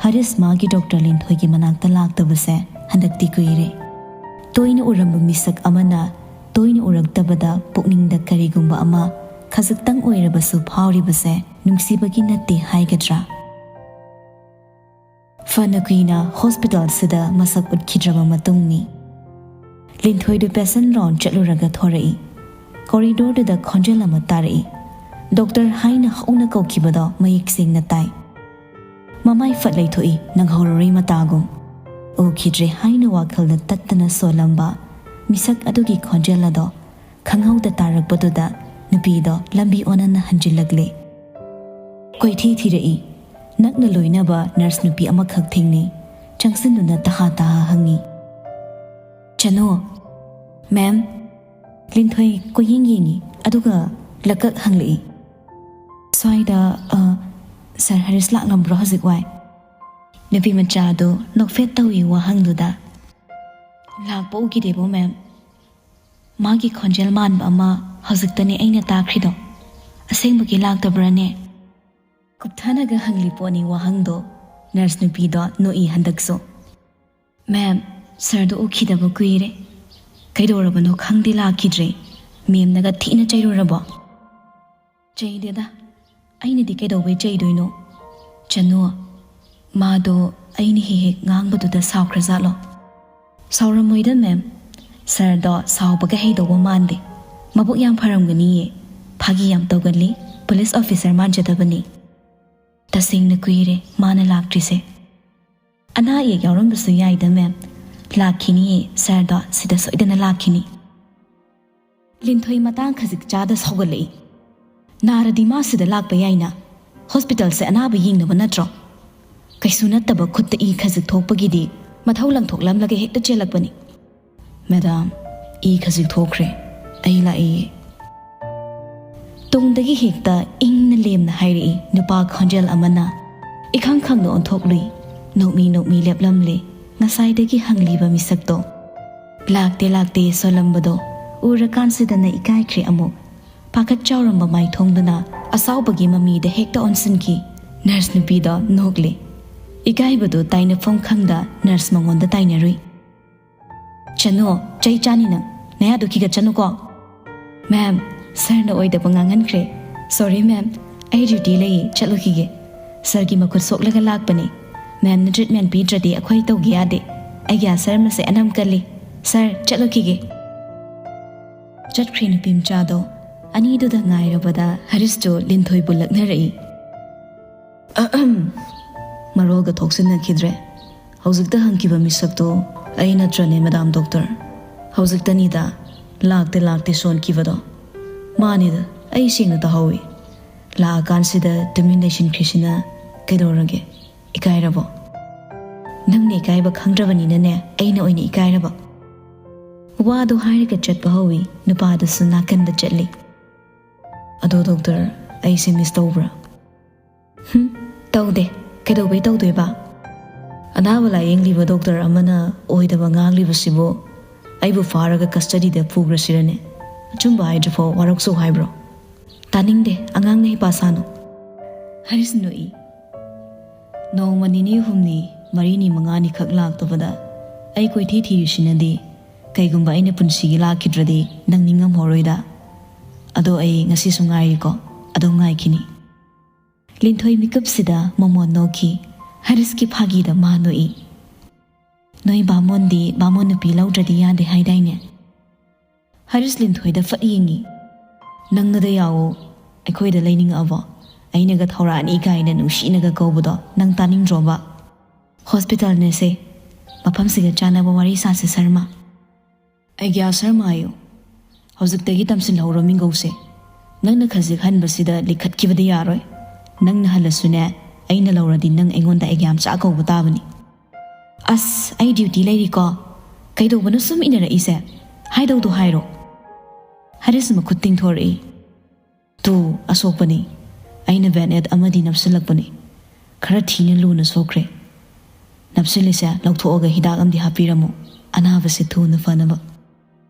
ꯍꯔꯤꯁ ꯃꯥꯒꯤ ꯗꯣꯛꯇꯔ ꯂꯤꯟꯊꯣꯏꯒꯤ ꯃꯅꯥꯛꯇ ꯂꯥꯛꯇꯕꯁꯦ ꯍꯟꯗꯛꯇꯤ ꯀꯨꯏꯔꯦ꯫ ꯇꯣꯏꯅ ꯎꯔꯝꯕ ꯃꯤꯁꯛ ꯑꯃꯅ ꯇꯣꯏꯅ ꯎꯔꯛꯇꯕꯗ ꯄꯨꯛꯅꯤꯡꯗ ꯀꯔꯤꯒꯨꯝꯕ ꯑꯃ ꯈꯖꯤꯛꯇꯪ ꯑꯣꯏꯔꯕꯁꯨ ꯐꯥꯎꯔꯤꯕꯁꯦ ꯅꯨꯡꯁꯤꯕꯒꯤ ꯅꯠꯇꯦ ꯍꯥꯏꯒꯗ꯭ꯔꯥ? ꯐꯅ ꯀꯨꯏꯅ ꯍꯣꯁꯄꯤꯇꯥꯜꯁꯤꯗ ꯃꯁꯛ ꯎꯠꯈꯤꯗ꯭ꯔꯕ ꯃꯇꯨꯡꯅꯤ꯫ ꯂꯤꯟꯊꯣꯏꯗꯨ ꯄꯦꯁꯦꯟ ꯔꯥꯎꯟ ꯆꯠꯂꯨꯔꯒ ꯊꯣꯔꯛꯏ꯫ ꯀꯣꯔꯤꯗꯣꯔꯗꯨꯗ ꯈꯣꯟꯖꯦꯜ ꯑꯃ ꯇꯥꯔꯛꯏ꯫ "ꯗꯣꯛꯇꯔ" ꯍꯥꯏꯅ ꯍꯧꯅ ꯀꯧꯈꯤꯕꯗꯣ ꯃꯌꯦꯛ ꯁꯦꯡꯅ ꯇꯥꯏ꯫ ꯃꯃꯥꯏ ꯐꯠ ꯂꯩꯊꯣꯛꯏ, ꯅꯪꯍꯧꯔꯔꯣꯏ ꯃꯇꯥꯒꯨꯝ꯫ ꯎꯈꯤꯗ꯭ꯔꯦ ꯍꯥꯏꯅ ꯋꯥꯈꯜꯗ ꯇꯠꯇꯅ ꯁꯣꯜꯂꯝꯕ ꯃꯤꯁꯛ ꯑꯗꯨꯒꯤ ꯈꯣꯟꯖꯦꯜ ꯑꯗꯣ ꯈꯪꯍꯧꯗ ꯇꯥꯔꯛꯄꯗꯨꯗ ꯅꯨꯄꯤꯗꯣ ꯂꯝꯕꯤ ꯑꯣꯟꯅꯅ ꯍꯟꯖꯤꯜꯂꯛꯂꯦ꯫ ꯀꯣꯏꯊꯤ ꯊꯤꯔꯛꯏ꯫ ꯅꯛꯅ ꯂꯣꯏꯅꯕ ꯅꯔꯁ ꯅꯨꯄꯤ ꯑꯃꯈꯛ ꯊꯦꯡꯅꯩ꯫ ꯆꯪꯁꯤꯟꯗꯨꯅ ꯇꯍꯥ ꯇꯍꯥ ꯍꯪꯉꯤ, "ꯆꯅꯨ?" "ꯃꯦꯝ?" ꯂꯤꯟꯊꯣꯏ ꯀꯣꯏꯌꯦꯡ ꯌꯦꯡꯉꯤ, ꯑꯗꯨꯒ ꯂꯀꯛ ꯍꯪꯂꯛꯏ, "ꯁ꯭ꯋꯥꯏꯗ, ꯑ, ꯁꯥꯔ ꯍꯔꯤꯁ ꯂꯥꯛꯂꯝꯕ꯭ꯔꯣ ꯍꯧꯖꯤꯛ ꯋꯥꯏ?" ꯅꯨꯄꯤ ꯃꯆꯥꯗꯨ ꯅꯣꯛꯐꯦꯠ ꯇꯧꯏ ꯋꯥꯍꯪꯗꯨꯗ꯫ "ꯂꯥꯛꯄ ꯎꯈꯤꯗꯦꯕꯣ, ꯃꯦꯝ꯫ ꯃꯥꯒꯤ ꯈꯣꯟꯖꯦꯜ ꯃꯥꯟꯕ ꯑꯃ ꯍꯧꯖꯤꯛꯇꯅꯦ ꯑꯩꯅ ꯇꯥꯈ꯭ꯔꯤꯗꯣ꯫ ꯑꯁꯦꯡꯕꯒꯤ ꯂꯥꯛꯇꯕ꯭ꯔꯥꯅꯦ?" ꯀꯨꯞꯊꯅꯒ ꯍꯪꯂꯤ ꯄꯣꯠꯅꯤ ꯋꯥꯍꯪꯗꯣ꯫ ꯅꯔꯁ ꯅꯨꯄꯤꯗꯣ ꯅꯣꯛꯏ ꯍꯟꯗꯛꯁꯨ꯫ "ꯃꯦꯝ, ꯁꯥꯔꯗꯣ ꯎꯈꯤꯗꯕ ꯀꯨꯏꯔꯦ꯫ ꯀꯩꯗꯧꯔꯕꯅꯣ ꯈꯪꯗꯦ, ꯂꯥꯛꯈꯤꯗ꯭ꯔꯦ꯫ ꯃꯦꯝꯅꯒ ꯊꯤꯅ ꯆꯩꯔꯨꯔꯕꯣ?" "ꯆꯩꯗꯦꯗ, ꯑꯩꯅꯗꯤ ꯀꯩꯗꯧꯕꯩ ꯆꯩꯗꯣꯏꯅꯣ? ꯆꯅꯨ, ꯃꯥꯗꯣ ꯑꯩꯅ ꯍꯦꯛ ꯍꯦꯛ ꯉꯥꯡꯕꯗꯨꯗ ꯁꯥꯎꯈ꯭ꯔꯖꯥꯠꯂꯣ?" "ꯁꯥꯎꯔꯝꯃꯣꯏꯗ, ꯃꯦꯝ꯫ ꯁꯥꯔꯗꯣ ꯁꯥꯎꯕꯒ ꯍꯩꯗꯧꯕ ꯃꯥꯟꯗꯦ꯫ ꯃꯕꯨꯛ ꯌꯥꯝ ꯐꯔꯝꯒꯅꯤꯌꯦ꯫ ꯐꯥꯒꯤ ꯌꯥꯝ ꯇꯧꯒꯜꯂꯤ꯫ ꯄꯨꯂꯤꯁ ꯑꯣꯐꯤꯁꯔ ꯃꯥꯟꯖꯗꯕꯅꯤ꯫ ꯇꯁꯦꯡꯅ ꯀꯨꯏꯔꯦ ꯃꯥꯅ ꯂꯥꯛꯇ꯭ꯔꯤꯁꯦ꯫ ꯑꯅꯥ ꯑꯌꯦꯛ ꯌꯥꯎꯔꯝꯕꯁꯨ ꯌꯥꯏꯗ, ꯃꯦꯝ꯫ ꯂꯥꯛꯈꯤꯅꯤꯌꯦ, ꯁꯥꯔꯗꯣ ꯁꯤꯗ ꯁꯣꯏꯗꯅ ꯂꯥꯛꯈꯤꯅꯤ꯫" ꯂꯤꯟꯊꯣꯏ ꯃꯇꯥꯡ ꯈꯖꯤꯛ ꯆꯥꯗ ꯁꯥꯎꯒꯠꯂꯛꯏ꯫ "ꯅꯥꯔꯗꯤ ꯃꯥ ꯁꯤꯗ ꯂꯥꯛꯄ ꯌꯥꯏꯅ꯫ ꯍꯣꯁꯄꯤꯇꯥꯜꯁꯦ ꯑꯅꯥꯕ ꯌꯦꯡꯅꯕ ꯅꯠꯇ꯭ꯔꯣ? ꯀꯩꯁꯨ ꯅꯠꯇꯕ ꯈꯨꯠꯇ ꯏ ꯈꯖꯤꯛ ꯊꯣꯛꯄꯒꯤꯗꯤ ꯃꯊꯧ ꯂꯪꯊꯣꯛꯂꯝꯂꯒ ꯍꯦꯛꯇ ꯆꯦꯜꯂꯛꯄꯅꯤ꯫" "ꯃꯦꯗꯥꯝ, ꯏ ꯈꯖꯤꯛ ꯊꯣꯛꯈ꯭ꯔꯦ꯫ ꯑꯩ ꯂꯥꯛꯏꯌꯦ꯫" ꯇꯨꯡꯗꯒꯤ ꯍꯦꯛꯇ ꯏꯪꯅ ꯂꯦꯝꯅ ꯍꯥꯏꯔꯛꯏ ꯅꯨꯄꯥ ꯈꯣꯟꯖꯦꯜ ꯑꯃꯅ꯫ ꯏꯈꯪ ꯈꯪꯅ ꯑꯣꯟꯊꯣꯛꯂꯨꯏ꯫ ꯅꯣꯛꯃꯤ ꯅꯣꯛꯃꯤ ꯂꯦꯞꯂꯝꯂꯦ ꯉꯁꯥꯏꯗꯒꯤ ꯍꯪꯂꯤꯕ ꯃꯤꯁꯛꯇꯣ꯫ ꯂꯥꯛꯇꯦ ꯂꯥꯛꯇꯦ ꯁꯣꯜꯂꯝꯕꯗꯣ ꯎꯔꯀꯥꯟꯁꯤꯗꯅ ꯏꯀꯥꯏꯈ꯭ꯔꯦ ꯑꯃꯨꯛ꯫ ꯄꯥꯈꯠ ꯆꯥꯎꯔꯝꯕ ꯃꯥꯏꯊꯣꯡꯗꯨꯅ ꯑꯁꯥꯎꯕꯒꯤ ꯃꯃꯤꯗ ꯍꯦꯛꯇ ꯑꯣꯟꯁꯤꯟꯈꯤ꯫ ꯅꯔꯁ ꯅꯨꯄꯤꯗꯣ ꯅꯣꯛꯂꯦ꯫ ꯏꯀꯥꯏꯕꯗꯨ ꯇꯥꯏꯅꯐꯝ ꯈꯪꯗ ꯅꯔꯁ ꯃꯉꯣꯟꯗ ꯇꯥꯏꯅꯔꯨꯏ꯫ "ꯆꯅꯨ, ꯆꯩ ꯆꯥꯅꯤ ꯅꯪ꯫ ꯅꯌꯥꯗꯨ ꯈꯤꯒꯠꯆꯅꯨꯀꯣ꯫ ꯃꯦꯝ, ꯁꯥꯔꯅ ꯑꯣꯏꯗꯕ ꯉꯥꯡꯍꯟꯈ꯭ꯔꯦ꯫ ꯁꯣꯔꯤ ꯃꯦꯝ, ꯑꯩ ꯗ꯭ꯌꯨꯇꯤ ꯂꯩ, ꯆꯠꯂꯨꯈꯤꯒꯦ꯫ ꯁꯥꯔꯒꯤ ꯃꯈꯨꯠ ꯁꯣꯛꯂꯒ ꯂꯥꯛꯄꯅꯤ꯫ ꯃꯦꯝꯅ ꯇ꯭ꯔꯤꯠꯃꯦꯟ ꯄꯤꯗ꯭ꯔꯗꯤ ꯑꯩꯈꯣꯏ ꯇꯧꯒꯦ ꯌꯥꯗꯦ꯫ ꯑꯩꯒꯤ ꯑꯥ ꯁꯥꯔ ꯃꯁꯦ ꯑꯅꯝ ꯀꯜꯂꯤ꯫ ꯁꯥꯔ, ꯆꯠꯂꯨꯈꯤꯒꯦ꯫ ꯆꯠꯈ꯭ꯔꯦ ꯅꯨꯄꯤ ꯃꯆꯥꯗꯣ꯫ ꯑꯅꯤꯗꯨꯗ ꯉꯥꯏꯔꯕꯗ ꯍꯔꯤꯁꯇꯨ ꯂꯤꯟꯊꯣꯏꯕꯨ ꯂꯛꯅꯔꯛꯏ꯫ ꯑꯍꯝ꯫ ꯃꯔꯣꯜꯒ ꯊꯣꯛꯆꯤꯟꯅꯈꯤꯗ꯭ꯔꯦ꯫ ꯍꯧꯖꯤꯛꯇ ꯍꯪꯈꯤꯕ ꯃꯤꯁꯛꯇꯣ ꯑꯩ ꯅꯠꯇ꯭ꯔꯅꯦ, ꯃꯦꯗꯥꯝ ꯗꯣꯛꯇꯔ? ꯍꯧꯖꯤꯛꯇꯅꯤꯗ ꯂꯥꯛꯇꯦ ꯂꯥꯛꯇꯦ ꯁꯣꯟꯈꯤꯕꯗꯣ꯫ ꯃꯥꯅꯤꯗ, ꯑꯩ ꯁꯦꯡꯅ ꯇꯥꯍꯧꯏ꯫ ꯂꯥꯛꯑꯀꯥꯟꯁꯤꯗ ꯇꯨꯃꯤꯟ ꯂꯩꯁꯤꯟꯈ꯭ꯔꯤꯁꯤꯅ ꯀꯩꯗꯧꯔꯒꯦ? ꯏꯀꯥꯏꯔꯕꯣ? ꯅꯪꯅ ꯏꯀꯥꯏꯕ ꯈꯪꯗ꯭ꯔꯕꯅꯤꯅꯅꯦ, ꯑꯩꯅ ꯑꯣꯏꯅ ꯏꯀꯥꯏꯔꯕ꯫ ꯋꯥꯗꯣ ꯍꯥꯏꯔꯒ ꯆꯠꯄ ꯍꯧꯏ, ꯅꯨꯄꯥꯗꯨꯁꯨ ꯅꯥꯀꯟꯗ ꯆꯠꯂꯤ꯫ ꯑꯗꯣ ꯗꯣꯛꯇꯔ, ꯑꯩꯁꯦ ꯃꯤꯁ ꯇꯧꯕ꯭ꯔꯥ? ꯍꯨꯝ, ꯇꯧꯗꯦ꯫ ꯀꯩꯗꯧꯕꯩ ꯇꯧꯗꯣꯏꯕ? ꯑꯅꯥꯕ ꯂꯥꯌꯦꯡꯂꯤꯕ ꯗꯣꯛꯇꯔ ꯑꯃꯅ ꯑꯣꯏꯗꯕ ꯉꯥꯡꯂꯤꯕꯁꯤꯕꯨ ꯑꯩꯕꯨ ꯐꯥꯔꯒ ꯀꯁꯇꯗꯤꯗ ꯄꯨꯈ꯭ꯔꯁꯤꯔꯅꯦ? ꯑꯆꯨꯝꯕ ꯍꯥꯏꯗ꯭ꯔꯤꯐꯥꯎ ꯋꯥꯔꯧꯁꯧ ꯍꯥꯏꯕ꯭ꯔꯣ? ꯇꯥꯅꯤꯡꯗꯦ, ꯑꯉꯥꯡꯅ ꯍꯩꯄꯥ ꯁꯥꯅꯨ꯫ ꯍꯔꯤꯁ ꯅꯣꯛꯏ꯫ ꯅꯣꯡꯃ ꯅꯤꯅꯤ ꯍꯨꯝꯅꯤ, ꯃꯔꯤꯅꯤ ꯃꯉꯥꯅꯤꯈꯛ ꯂꯥꯛꯇꯕꯗ ꯑꯩ ꯀꯣꯏꯊꯤ ꯊꯤꯔꯤꯁꯤꯅꯗꯤ, ꯀꯩꯒꯨꯝꯕ ꯑꯩꯅ ꯄꯨꯟꯁꯤꯒꯤ ꯂꯥꯛꯈꯤꯗ꯭ꯔꯗꯤ ꯅꯪ ꯅꯤꯡꯉꯝꯍꯧꯔꯣꯏꯗ꯫ ꯑꯗꯣ ꯑꯩ ꯉꯁꯤꯁꯨ ꯉꯥꯏꯔꯤꯀꯣ, ꯑꯗꯨꯝ ꯉꯥꯏꯈꯤꯅꯤ꯫ ꯂꯤꯟꯊꯣꯏ ꯃꯤꯀꯨꯞꯁꯤꯗ ꯃꯣꯃꯣꯟ ꯅꯣꯛꯈꯤ꯫ ꯍꯔꯤꯁꯀꯤ ꯐꯥꯒꯤꯗ ꯃꯥ ꯅꯣꯛꯏ꯫ ꯅꯣꯏ ꯕꯥꯃꯣꯟꯗꯤ ꯕꯥꯃꯣꯟ ꯅꯨꯄꯤ ꯂꯧꯗ꯭ꯔꯗꯤ ꯌꯥꯗꯦ ꯍꯥꯏꯗꯥꯏꯅꯦ? ꯍꯔꯤꯁ ꯂꯤꯟꯊꯣꯏꯗ ꯐꯠ ꯌꯦꯡꯉꯤ꯫ ꯅꯪꯅꯗ ꯌꯥꯎꯋꯣ, ꯑꯩꯈꯣꯏꯗ ꯂꯩꯅꯤꯡꯉꯛꯑꯕꯣ? ꯑꯩꯅꯒ ꯊꯧꯔꯥꯅꯤ ꯀꯥꯏꯅ ꯅꯨꯡꯁꯤꯅꯒ ꯀꯧꯕꯗꯣ ꯅꯪ ꯇꯥꯅꯤꯡꯗ꯭ꯔꯣꯕ? ꯍꯣꯁꯄꯤꯇꯥꯜꯅꯦꯁꯦ, ꯃꯐꯝꯁꯤꯒ ꯆꯥꯟꯅꯕ ꯋꯥꯔꯤ ꯁꯥꯁꯦ ꯁꯔꯃ꯫ ꯑꯩꯒ꯭ꯌꯥ ꯁꯔꯃ ꯍꯥꯏꯌꯨ꯫ ꯍꯧꯖꯤꯛꯇꯒꯤ ꯇꯝꯁꯤꯜꯍꯧꯔꯣ ꯃꯤꯡꯒꯧꯁꯦ꯫ ꯅꯪꯅ ꯈꯖꯤꯛ ꯍꯟꯕꯁꯤꯗ ꯂꯤꯈꯠꯈꯤꯕꯗꯤ ꯌꯥꯔꯣꯏ꯫ ꯅꯪꯅ ꯍꯜꯂꯁꯨꯅꯦ, ꯑꯩꯅ ꯂꯧꯔꯗꯤ ꯅꯪ ꯑꯩꯉꯣꯟꯗ ꯑꯩꯒ꯭ꯌꯥ ꯃꯆꯥ ꯀꯧꯕ ꯇꯥꯕꯅꯤ꯫ ꯑꯁ, ꯑꯩ ꯗ꯭ꯌꯨꯇꯤ ꯂꯩꯔꯤꯀꯣ꯫ ꯀꯩꯗꯧꯕꯅꯣ ꯁꯨꯝ ꯏꯟꯅꯔꯛꯏꯁꯦ? ꯍꯥꯏꯗꯧꯗꯣ ꯍꯥꯏꯔꯣ꯫ ꯍꯔꯤꯁ ꯃꯈꯨꯠ ꯇꯤꯡꯊꯣꯔꯛꯏ꯫ ꯇꯨ, ꯑꯁꯣꯛꯄꯅꯤ꯫ ꯑꯩꯅ ꯕꯦꯟ ꯑꯦꯗ ꯑꯃꯗꯤ ꯅꯞꯁꯤꯜꯂꯛꯄꯅꯤ꯫ ꯈꯔ ꯊꯤꯅ ꯂꯨꯅ ꯁꯣꯛꯈ꯭ꯔꯦ꯫ ꯅꯞꯁꯤꯜꯂꯤꯁꯦ ꯂꯧꯊꯣꯛꯑꯒ ꯍꯤꯗꯥꯛ ꯑꯃꯗꯤ ꯍꯥꯞꯄꯤꯔꯝꯃꯨ, ꯑꯅꯥꯕꯁꯦ ꯊꯨꯅ ꯐꯅꯕ꯫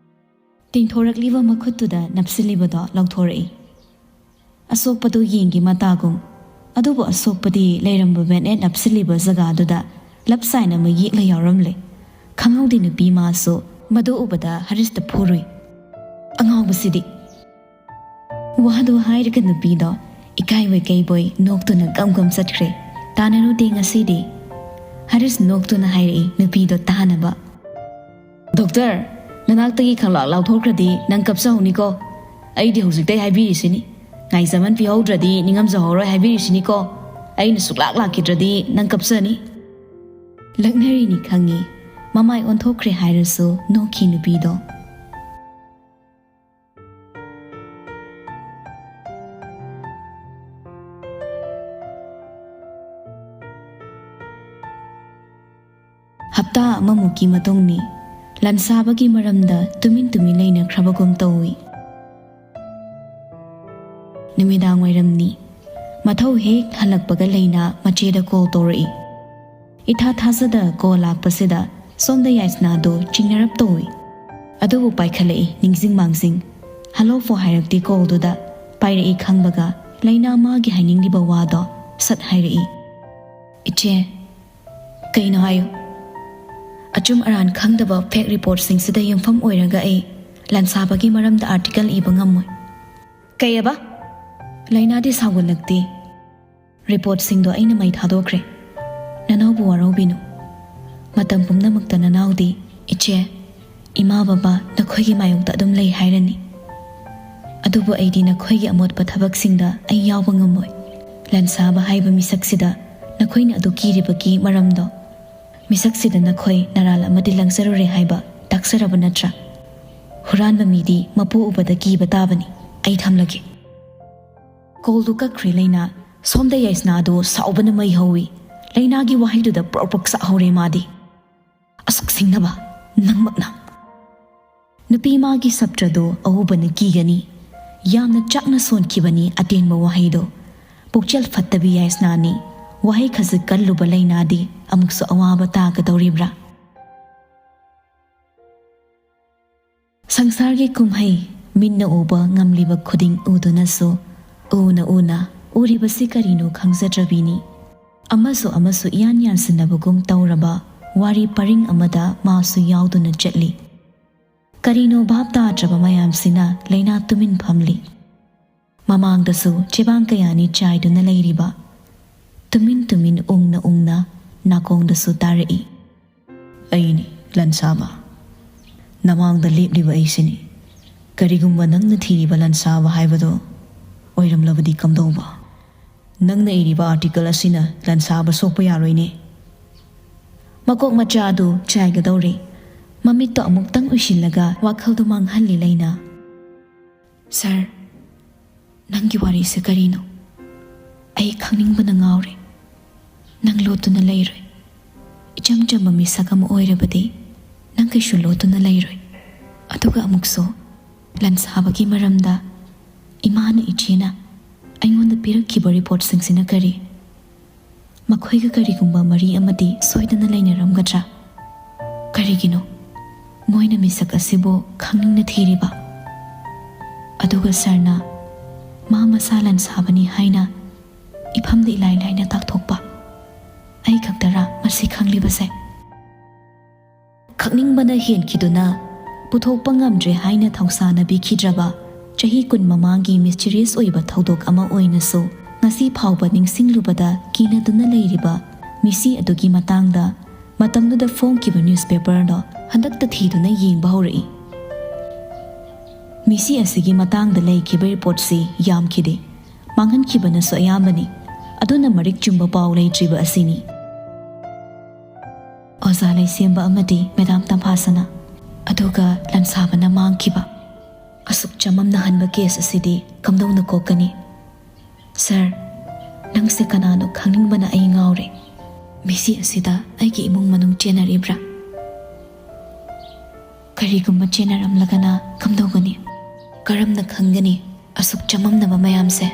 ꯇꯤꯡꯊꯣꯔꯛꯂꯤꯕ ꯃꯈꯨꯠꯇꯨꯗ ꯅꯞꯁꯤꯜꯂꯤꯕꯗꯣ ꯂꯧꯊꯣꯔꯛꯏ꯫ ꯑꯁꯣꯛꯄꯗꯨ ꯌꯦꯡꯒꯦ ꯃꯇꯥꯒꯨꯝ꯫ ꯑꯗꯨꯕꯨ ꯑꯁꯣꯛꯄꯗꯤ ꯂꯩꯔꯝꯕ ꯕꯦꯟ ꯑꯦꯗ ꯅꯞꯁꯤꯜꯂꯤꯕ ꯖꯒꯥꯗꯨꯗ ꯂꯞ ꯁꯥꯏꯟ ꯑꯃ ꯌꯦꯛꯂ ꯌꯥꯎꯔꯝꯂꯦ꯫ ꯈꯪꯍꯧꯗꯦ ꯅꯨꯄꯤ ꯃꯥꯁꯨ ꯃꯗꯨ ꯎꯕꯗ ꯍꯔꯤꯁꯇ ꯐꯨꯔꯨꯏ꯫ ꯑꯉꯥꯎꯕꯁꯤꯗꯤ꯫ ꯋꯥꯗꯨ ꯍꯥꯏꯔꯒ ꯅꯨꯄꯤꯗꯣ ꯏꯀꯥꯏꯕꯣꯏ ꯀꯩꯕꯣꯏ ꯅꯣꯛꯇꯨꯅ ꯒꯝ ꯒꯝ ꯆꯠꯈ꯭ꯔꯦ꯫ ꯇꯥꯟꯅꯔꯨꯗꯦ ꯉꯁꯤꯗꯤ꯫ ꯍꯔꯤꯁ ꯅꯣꯛꯇꯨꯅ ꯍꯥꯏꯔꯛꯏ ꯅꯨꯄꯤꯗꯣ ꯇꯥꯅꯕ꯫ "ꯗꯣꯛꯇꯔ, ꯅꯅꯥꯛꯇꯒꯤ ꯈꯪꯂꯥꯛ ꯂꯥꯎꯊꯣꯛꯈ꯭ꯔꯗꯤ ꯅꯪ ꯀꯞꯆꯍꯧꯅꯤꯀꯣ꯫ ꯑꯩꯗꯤ ꯍꯧꯖꯤꯛꯇꯩ ꯍꯥꯏꯕꯤꯔꯤꯁꯤꯅꯤ꯫ ꯉꯥꯏꯖꯃꯟ ꯄꯤꯍꯧꯗ꯭ꯔꯗꯤ ꯅꯤꯡꯉꯝꯖꯍꯧꯔꯣꯏ ꯍꯥꯏꯕꯤꯔꯤꯁꯤꯅꯤꯀꯣ꯫ ꯑꯩꯅ ꯁꯨꯛꯂꯥꯛ ꯂꯥꯛꯈꯤꯗ꯭ꯔꯗꯤ ꯅꯪ ꯀꯞꯆꯅꯤ꯫" ꯂꯛꯅꯔꯤꯅꯤ ꯈꯪꯉꯤ꯫ ꯃꯃꯥꯏ ꯑꯣꯟꯊꯣꯛꯈ꯭ꯔꯦ ꯍꯥꯏꯔꯁꯨ ꯅꯣꯛꯈꯤ ꯅꯨꯄꯤꯗꯣ꯫ ꯍꯞꯇꯥ ꯑꯃꯃꯨꯛꯀꯤ ꯃꯇꯨꯡꯅꯤ꯫ ꯂꯟꯁꯥꯕꯒꯤ ꯃꯔꯝꯗ ꯇꯨꯃꯤꯟ ꯇꯨꯃꯤꯟ ꯂꯩꯅꯈ꯭ꯔꯕꯒꯨꯝ ꯇꯧꯏ꯫ ꯅꯨꯃꯤꯗꯥꯡ ꯋꯥꯏꯔꯝꯅꯤ꯫ ꯃꯊꯧ ꯍꯦꯛ ꯍꯜꯂꯛꯄꯒ ꯂꯩꯅꯥ ꯃꯆꯦꯗ ꯀꯣꯜ ꯇꯧꯔꯛꯏ꯫ ꯏꯊꯥ ꯊꯥꯖꯗ ꯀꯣꯜ ꯂꯥꯛꯄꯁꯤꯗ ꯁꯣꯝꯗ ꯌꯥꯏꯁꯅꯥꯗꯣ ꯆꯤꯡꯅꯔꯞ ꯇꯧꯏ꯫ ꯑꯗꯨꯕꯨ ꯄꯥꯏꯈꯠꯂꯛꯏ ꯅꯤꯡꯖꯤꯡ ꯃꯥꯡꯖꯤꯡ꯫ "ꯍꯜꯂꯣ" ꯐꯥꯎ ꯍꯥꯏꯔꯛꯇꯦ ꯀꯣꯜꯗꯨꯗ꯫ ꯄꯥꯏꯔꯛꯏ ꯈꯪꯕꯒ ꯂꯩꯅꯥ ꯃꯥꯒꯤ ꯍꯥꯏꯅꯤꯡꯂꯤꯕ ꯋꯥꯗꯣ ꯁꯠ ꯍꯥꯏꯔꯛꯏ꯫ "ꯏꯆꯦ, ꯀꯩꯅꯣ ꯍꯥꯏꯌꯨ꯫" "ꯑꯆꯨꯝ ꯑꯔꯥꯟ ꯈꯪꯗꯕ ꯐꯦꯛ ꯔꯤꯄꯣꯔꯠꯁꯤꯡꯁꯤꯗ ꯌꯨꯝꯐꯝ ꯑꯣꯏꯔꯒ ꯑꯩ ꯂꯟꯁꯥꯕꯒꯤ ꯃꯔꯝꯗ ꯑꯥꯔꯇꯤꯀꯜ ꯏꯕ ꯉꯝꯃꯣꯏ꯫" "ꯀꯩꯑꯕ?" ꯂꯩꯅꯥꯗꯤ ꯁꯥꯎꯒꯠꯂꯛꯇꯦ꯫ "ꯔꯤꯄꯣꯔꯠꯁꯤꯡꯗꯣ ꯑꯩꯅ ꯃꯩ ꯊꯥꯗꯣꯛꯈ꯭ꯔꯦ꯫ ꯅꯅꯥꯎꯕꯨ ꯋꯥꯔꯧꯕꯤꯅꯨ꯫ ꯃꯇꯝ ꯄꯨꯝꯅꯃꯛꯇ ꯅꯅꯥꯎꯗꯤ ꯏꯆꯦ, ꯏꯃꯥ, ꯕꯕꯥ ꯅꯈꯣꯏꯒꯤ ꯃꯥꯌꯣꯛꯇ ꯑꯗꯨꯝ ꯂꯩ ꯍꯥꯏꯔꯅꯤ꯫ ꯑꯗꯨꯕꯨ ꯑꯩꯗꯤ ꯅꯈꯣꯏꯒꯤ ꯑꯃꯣꯠꯄ ꯊꯕꯛꯁꯤꯡꯗ ꯑꯩ ꯌꯥꯎꯕ ꯉꯝꯃꯣꯏ꯫ ꯂꯟꯁꯥꯕ ꯍꯥꯏꯕ ꯃꯤꯁꯛꯁꯤꯗ ꯅꯈꯣꯏꯅ ꯑꯗꯨ ꯀꯤꯔꯤꯕꯒꯤ ꯃꯔꯝꯗꯣ, ꯃꯤꯁꯛꯁꯤꯗ ꯅꯈꯣꯏ ꯅꯔꯥꯜ ꯑꯃꯗꯤ ꯂꯪꯖꯔꯨꯔꯦ ꯍꯥꯏꯕ ꯇꯥꯛꯆꯔꯕ ꯅꯠꯇ꯭ꯔꯥ? ꯍꯨꯔꯥꯟꯕ ꯃꯤꯗꯤ ꯃꯄꯨ ꯎꯕꯗ ꯀꯤꯕ ꯇꯥꯕꯅꯤ꯫ ꯑꯩ ꯊꯝꯂꯒꯦ꯫" ꯀꯣꯜꯗꯨ ꯀꯛꯈ꯭ꯔꯦ ꯂꯩꯅꯥ꯫ ꯁꯣꯝꯗ ꯌꯥꯏꯁꯅꯥꯗꯨ ꯁꯥꯎꯕꯅ ꯃꯩ ꯍꯧꯏ꯫ ꯂꯩꯅꯥꯒꯤ ꯋꯥꯍꯩꯗꯨꯗ ꯄ꯭ꯔꯣꯛ ꯄ꯭ꯔꯣꯛ ꯆꯥꯛꯍꯧꯔꯦ ꯃꯥꯗꯤ꯫ "ꯑꯁꯨꯛ ꯁꯤꯡꯅꯕ ꯅꯪꯃꯛꯅ!" ꯅꯨꯄꯤ ꯃꯥꯒꯤ ꯁꯞꯇ꯭ꯔꯗꯨ ꯑꯎꯕꯅ ꯀꯤꯒꯅꯤ꯫ ꯌꯥꯝꯅ ꯆꯥꯛꯅ ꯁꯣꯟꯈꯤꯕꯅꯤ ꯑꯇꯦꯟꯕ ꯋꯥꯍꯩꯗꯣ꯫ ꯄꯨꯛꯆꯦꯜ ꯐꯠꯇꯕꯤ ꯌꯥꯏꯁꯅꯥꯅꯤ꯫ ꯋꯥꯍꯩ ꯈꯖꯤꯛ ꯀꯜꯂꯨꯕ ꯂꯩꯅꯥꯗꯤ ꯑꯃꯨꯛꯁꯨ ꯑꯋꯥꯕ ꯇꯥꯒꯗꯧꯔꯤꯕ꯭ꯔꯥ? ꯁꯪꯁꯥꯔꯒꯤ ꯀꯨꯝꯍꯩ ꯃꯤꯠꯅ ꯎꯕ ꯉꯝꯂꯤꯕ ꯈꯨꯗꯤꯡ ꯎꯗꯨꯅꯁꯨ, ꯎꯅ ꯎꯅ ꯎꯔꯤꯕꯁꯤ ꯀꯔꯤꯅꯣ ꯈꯪꯖꯗ꯭ꯔꯕꯤꯅꯤ꯫ ꯑꯃꯁꯨ ꯑꯃꯁꯨ ꯏꯌꯥꯟ ꯌꯥꯟꯁꯤꯟꯅꯕꯒꯨꯝ ꯇꯧꯔꯕ ꯋꯥꯔꯤ ꯄꯔꯤꯡ ꯑꯃꯗ ꯃꯥꯁꯨ ꯌꯥꯎꯗꯨꯅ ꯆꯠꯂꯤ꯫ ꯀꯔꯤꯅꯣ ꯚꯥꯞ ꯇꯥꯗ꯭ꯔꯕ ꯃꯌꯥꯝꯁꯤꯅ ꯂꯩꯅꯥ ꯇꯨꯃꯤꯟ ꯐꯝꯂꯤ꯫ ꯃꯃꯥꯡꯗꯁꯨ ꯆꯦꯕꯥꯡ ꯀꯌꯥꯅꯤ ꯆꯥꯏꯗꯨꯅ ꯂꯩꯔꯤꯕ꯫ ꯇꯨꯃꯤꯟ ꯇꯨꯃꯤꯟ ꯎꯪꯅ ꯎꯪꯅ ꯅꯥꯀꯣꯡꯗꯁꯨ ꯇꯥꯔꯛꯏ꯫ "ꯑꯩꯅꯤ ꯂꯟꯁꯥꯕ꯫ ꯅꯃꯥꯡꯗ ꯂꯦꯞꯂꯤꯕ ꯑꯩꯁꯤꯅꯤ꯫ ꯀꯔꯤꯒꯨꯝꯕ ꯅꯪꯅ ꯊꯤꯔꯤꯕ ꯂꯟꯁꯥꯕ ꯍꯥꯏꯕꯗꯣ ꯑꯣꯏꯔꯝꯂꯕꯗꯤ ꯀꯝꯗꯧꯕ? ꯅꯪꯅ ꯏꯔꯤꯕ ꯑꯥꯔꯇꯤꯀꯜ ꯑꯁꯤꯅ ꯂꯟꯁꯥꯕ ꯁꯣꯛꯄ ꯌꯥꯔꯣꯏꯅꯦ꯫" ꯃꯀꯣꯛ ꯃꯆꯥ ꯑꯗꯨ ꯆꯥꯏꯒꯗꯧꯔꯦ꯫ ꯃꯃꯤꯠꯇꯣ ꯑꯃꯨꯛꯇꯪ ꯎꯏꯁꯤꯜꯂꯒ ꯋꯥꯈꯜꯗꯨ ꯃꯥꯡꯍꯜꯂꯤ ꯂꯩꯅꯥ꯫ "ꯁꯥꯔ, ꯅꯪꯒꯤ ꯋꯥꯔꯤꯁꯦ ꯀꯔꯤꯅꯣ? ꯑꯩ ꯈꯪꯅꯤꯡꯕꯅ ꯉꯥꯎꯔꯦ꯫ ꯅꯪ ꯂꯣꯠꯇꯨꯅ ꯂꯩꯔꯣꯏ꯫ ꯏꯆꯝ ꯆꯝꯕ ꯃꯤꯁꯛ ꯑꯃ ꯑꯣꯏꯔꯕꯗꯤ ꯅꯪ ꯀꯩꯁꯨ ꯂꯣꯠꯇꯨꯅ ꯂꯩꯔꯣꯏ꯫ ꯑꯗꯨꯒ ꯑꯃꯨꯛꯁꯨ ꯂꯟꯁꯥꯕꯒꯤ ꯃꯔꯝꯗ ꯏꯃꯥꯅ, ꯏꯆꯦꯅ ꯑꯩꯉꯣꯟꯗ ꯄꯤꯔꯛꯈꯤꯕ ꯔꯤꯄꯣꯔꯠꯁꯤꯡꯁꯤꯅ ꯀꯔꯤ? ꯃꯈꯣꯏꯒ ꯀꯔꯤꯒꯨꯝꯕ ꯃꯔꯤ ꯑꯃꯗꯤ ꯁꯣꯏꯗꯅ ꯂꯩꯅꯔꯝꯒꯗ꯭ꯔꯥ? ꯀꯔꯤꯒꯤꯅꯣ ꯃꯣꯏꯅ ꯃꯤꯁꯛ ꯑꯁꯤꯕꯨ ꯈꯪꯅꯤꯡꯅ ꯊꯤꯔꯤꯕ? ꯑꯗꯨꯒ ꯁꯥꯔꯅ ꯃꯥ ꯃꯁꯥ ꯂꯟꯁꯥꯕꯅꯤ ꯍꯥꯏꯅ ꯏꯐꯝꯗ ꯏꯂꯥꯏ ꯂꯥꯏꯅ ꯇꯥꯛꯊꯣꯛꯄ? ꯑꯩ ꯈꯛꯇꯔꯥ ꯃꯁꯤ ꯈꯪꯂꯤꯕꯁꯦ?" ꯈꯪꯅꯤꯡꯕꯅ ꯍꯦꯟꯈꯤꯗꯨꯅ ꯄꯨꯊꯣꯛꯄ ꯉꯝꯗ꯭ꯔꯦ ꯍꯥꯏꯅ ꯊꯧꯁꯥꯅꯕꯤꯈꯤꯗ꯭ꯔꯕ ꯆꯍꯤ ꯀꯨꯟ ꯃꯃꯥꯡꯒꯤ ꯃꯤꯁꯇꯤꯔꯤꯌꯁ ꯑꯣꯏꯕ ꯊꯧꯗꯣꯛ ꯑꯃ ꯑꯣꯏꯅꯁꯨ ꯉꯁꯤ ꯐꯥꯎꯕ ꯅꯤꯡꯁꯤꯡꯂꯨꯕꯗ ꯀꯤꯅꯗꯨꯅ ꯂꯩꯔꯤꯕ ꯃꯤꯁꯤ ꯑꯗꯨꯒꯤ ꯃꯇꯥꯡꯗ ꯃꯇꯝꯗꯨꯗ ꯐꯣꯡꯈꯤꯕ ꯅ꯭ꯌꯨꯁꯄꯦꯄꯔꯗꯣ ꯍꯟꯗꯛꯇ ꯊꯤꯗꯨꯅ ꯌꯦꯡꯕ ꯍꯧꯔꯛꯏ꯫ ꯃꯤꯁꯤ ꯑꯁꯤꯒꯤ ꯃꯇꯥꯡꯗ ꯂꯩꯈꯤꯕ ꯔꯤꯄꯣꯔꯠꯁꯤ ꯌꯥꯝꯈꯤꯗꯦ꯫ ꯃꯥꯡꯍꯟꯈꯤꯕꯅꯁꯨ ꯑꯌꯥꯝꯕꯅꯤ꯫ ꯑꯗꯨꯅ ꯃꯔꯤꯛ ꯆꯨꯝꯕ ꯄꯥꯎ ꯂꯩꯇ꯭ꯔꯤꯕ ꯑꯁꯤꯅꯤ꯫ ꯑꯣꯖꯥ ꯂꯩꯁꯦꯝꯕ ꯑꯃꯗꯤ ꯃꯦꯗꯥꯝ ꯇꯝꯐꯥꯁꯅꯥ, ꯑꯗꯨꯒ ꯂꯟꯁꯥꯕꯅ ꯃꯥꯡꯈꯤꯕ꯫ ꯑꯁꯨꯛ ꯆꯃꯝꯅꯍꯟꯕ ꯀꯦꯁ ꯑꯁꯤꯗꯤ ꯀꯝꯗꯧꯅ ꯀꯣꯛꯀꯅꯤ? ꯁꯥꯔ, ꯅꯪꯁꯦ ꯀꯅꯥꯅꯣ ꯈꯪꯅꯤꯡꯕꯅ ꯑꯩ ꯉꯥꯎꯔꯦ꯫ ꯃꯤꯁꯤ ꯑꯁꯤꯗ ꯑꯩꯒꯤ ꯏꯃꯨꯡ ꯃꯅꯨꯡ ꯆꯦꯟꯅꯔꯤꯕ꯭ꯔꯥ? ꯀꯔꯤꯒꯨꯝꯕ ꯆꯦꯟꯅꯔꯝꯂꯒꯅ ꯀꯝꯗꯧꯒꯅꯤ? ꯀꯔꯝꯅ ꯈꯪꯒꯅꯤ ꯑꯁꯨꯛ ꯆꯃꯝꯅꯕ ꯃꯌꯥꯝꯁꯦ?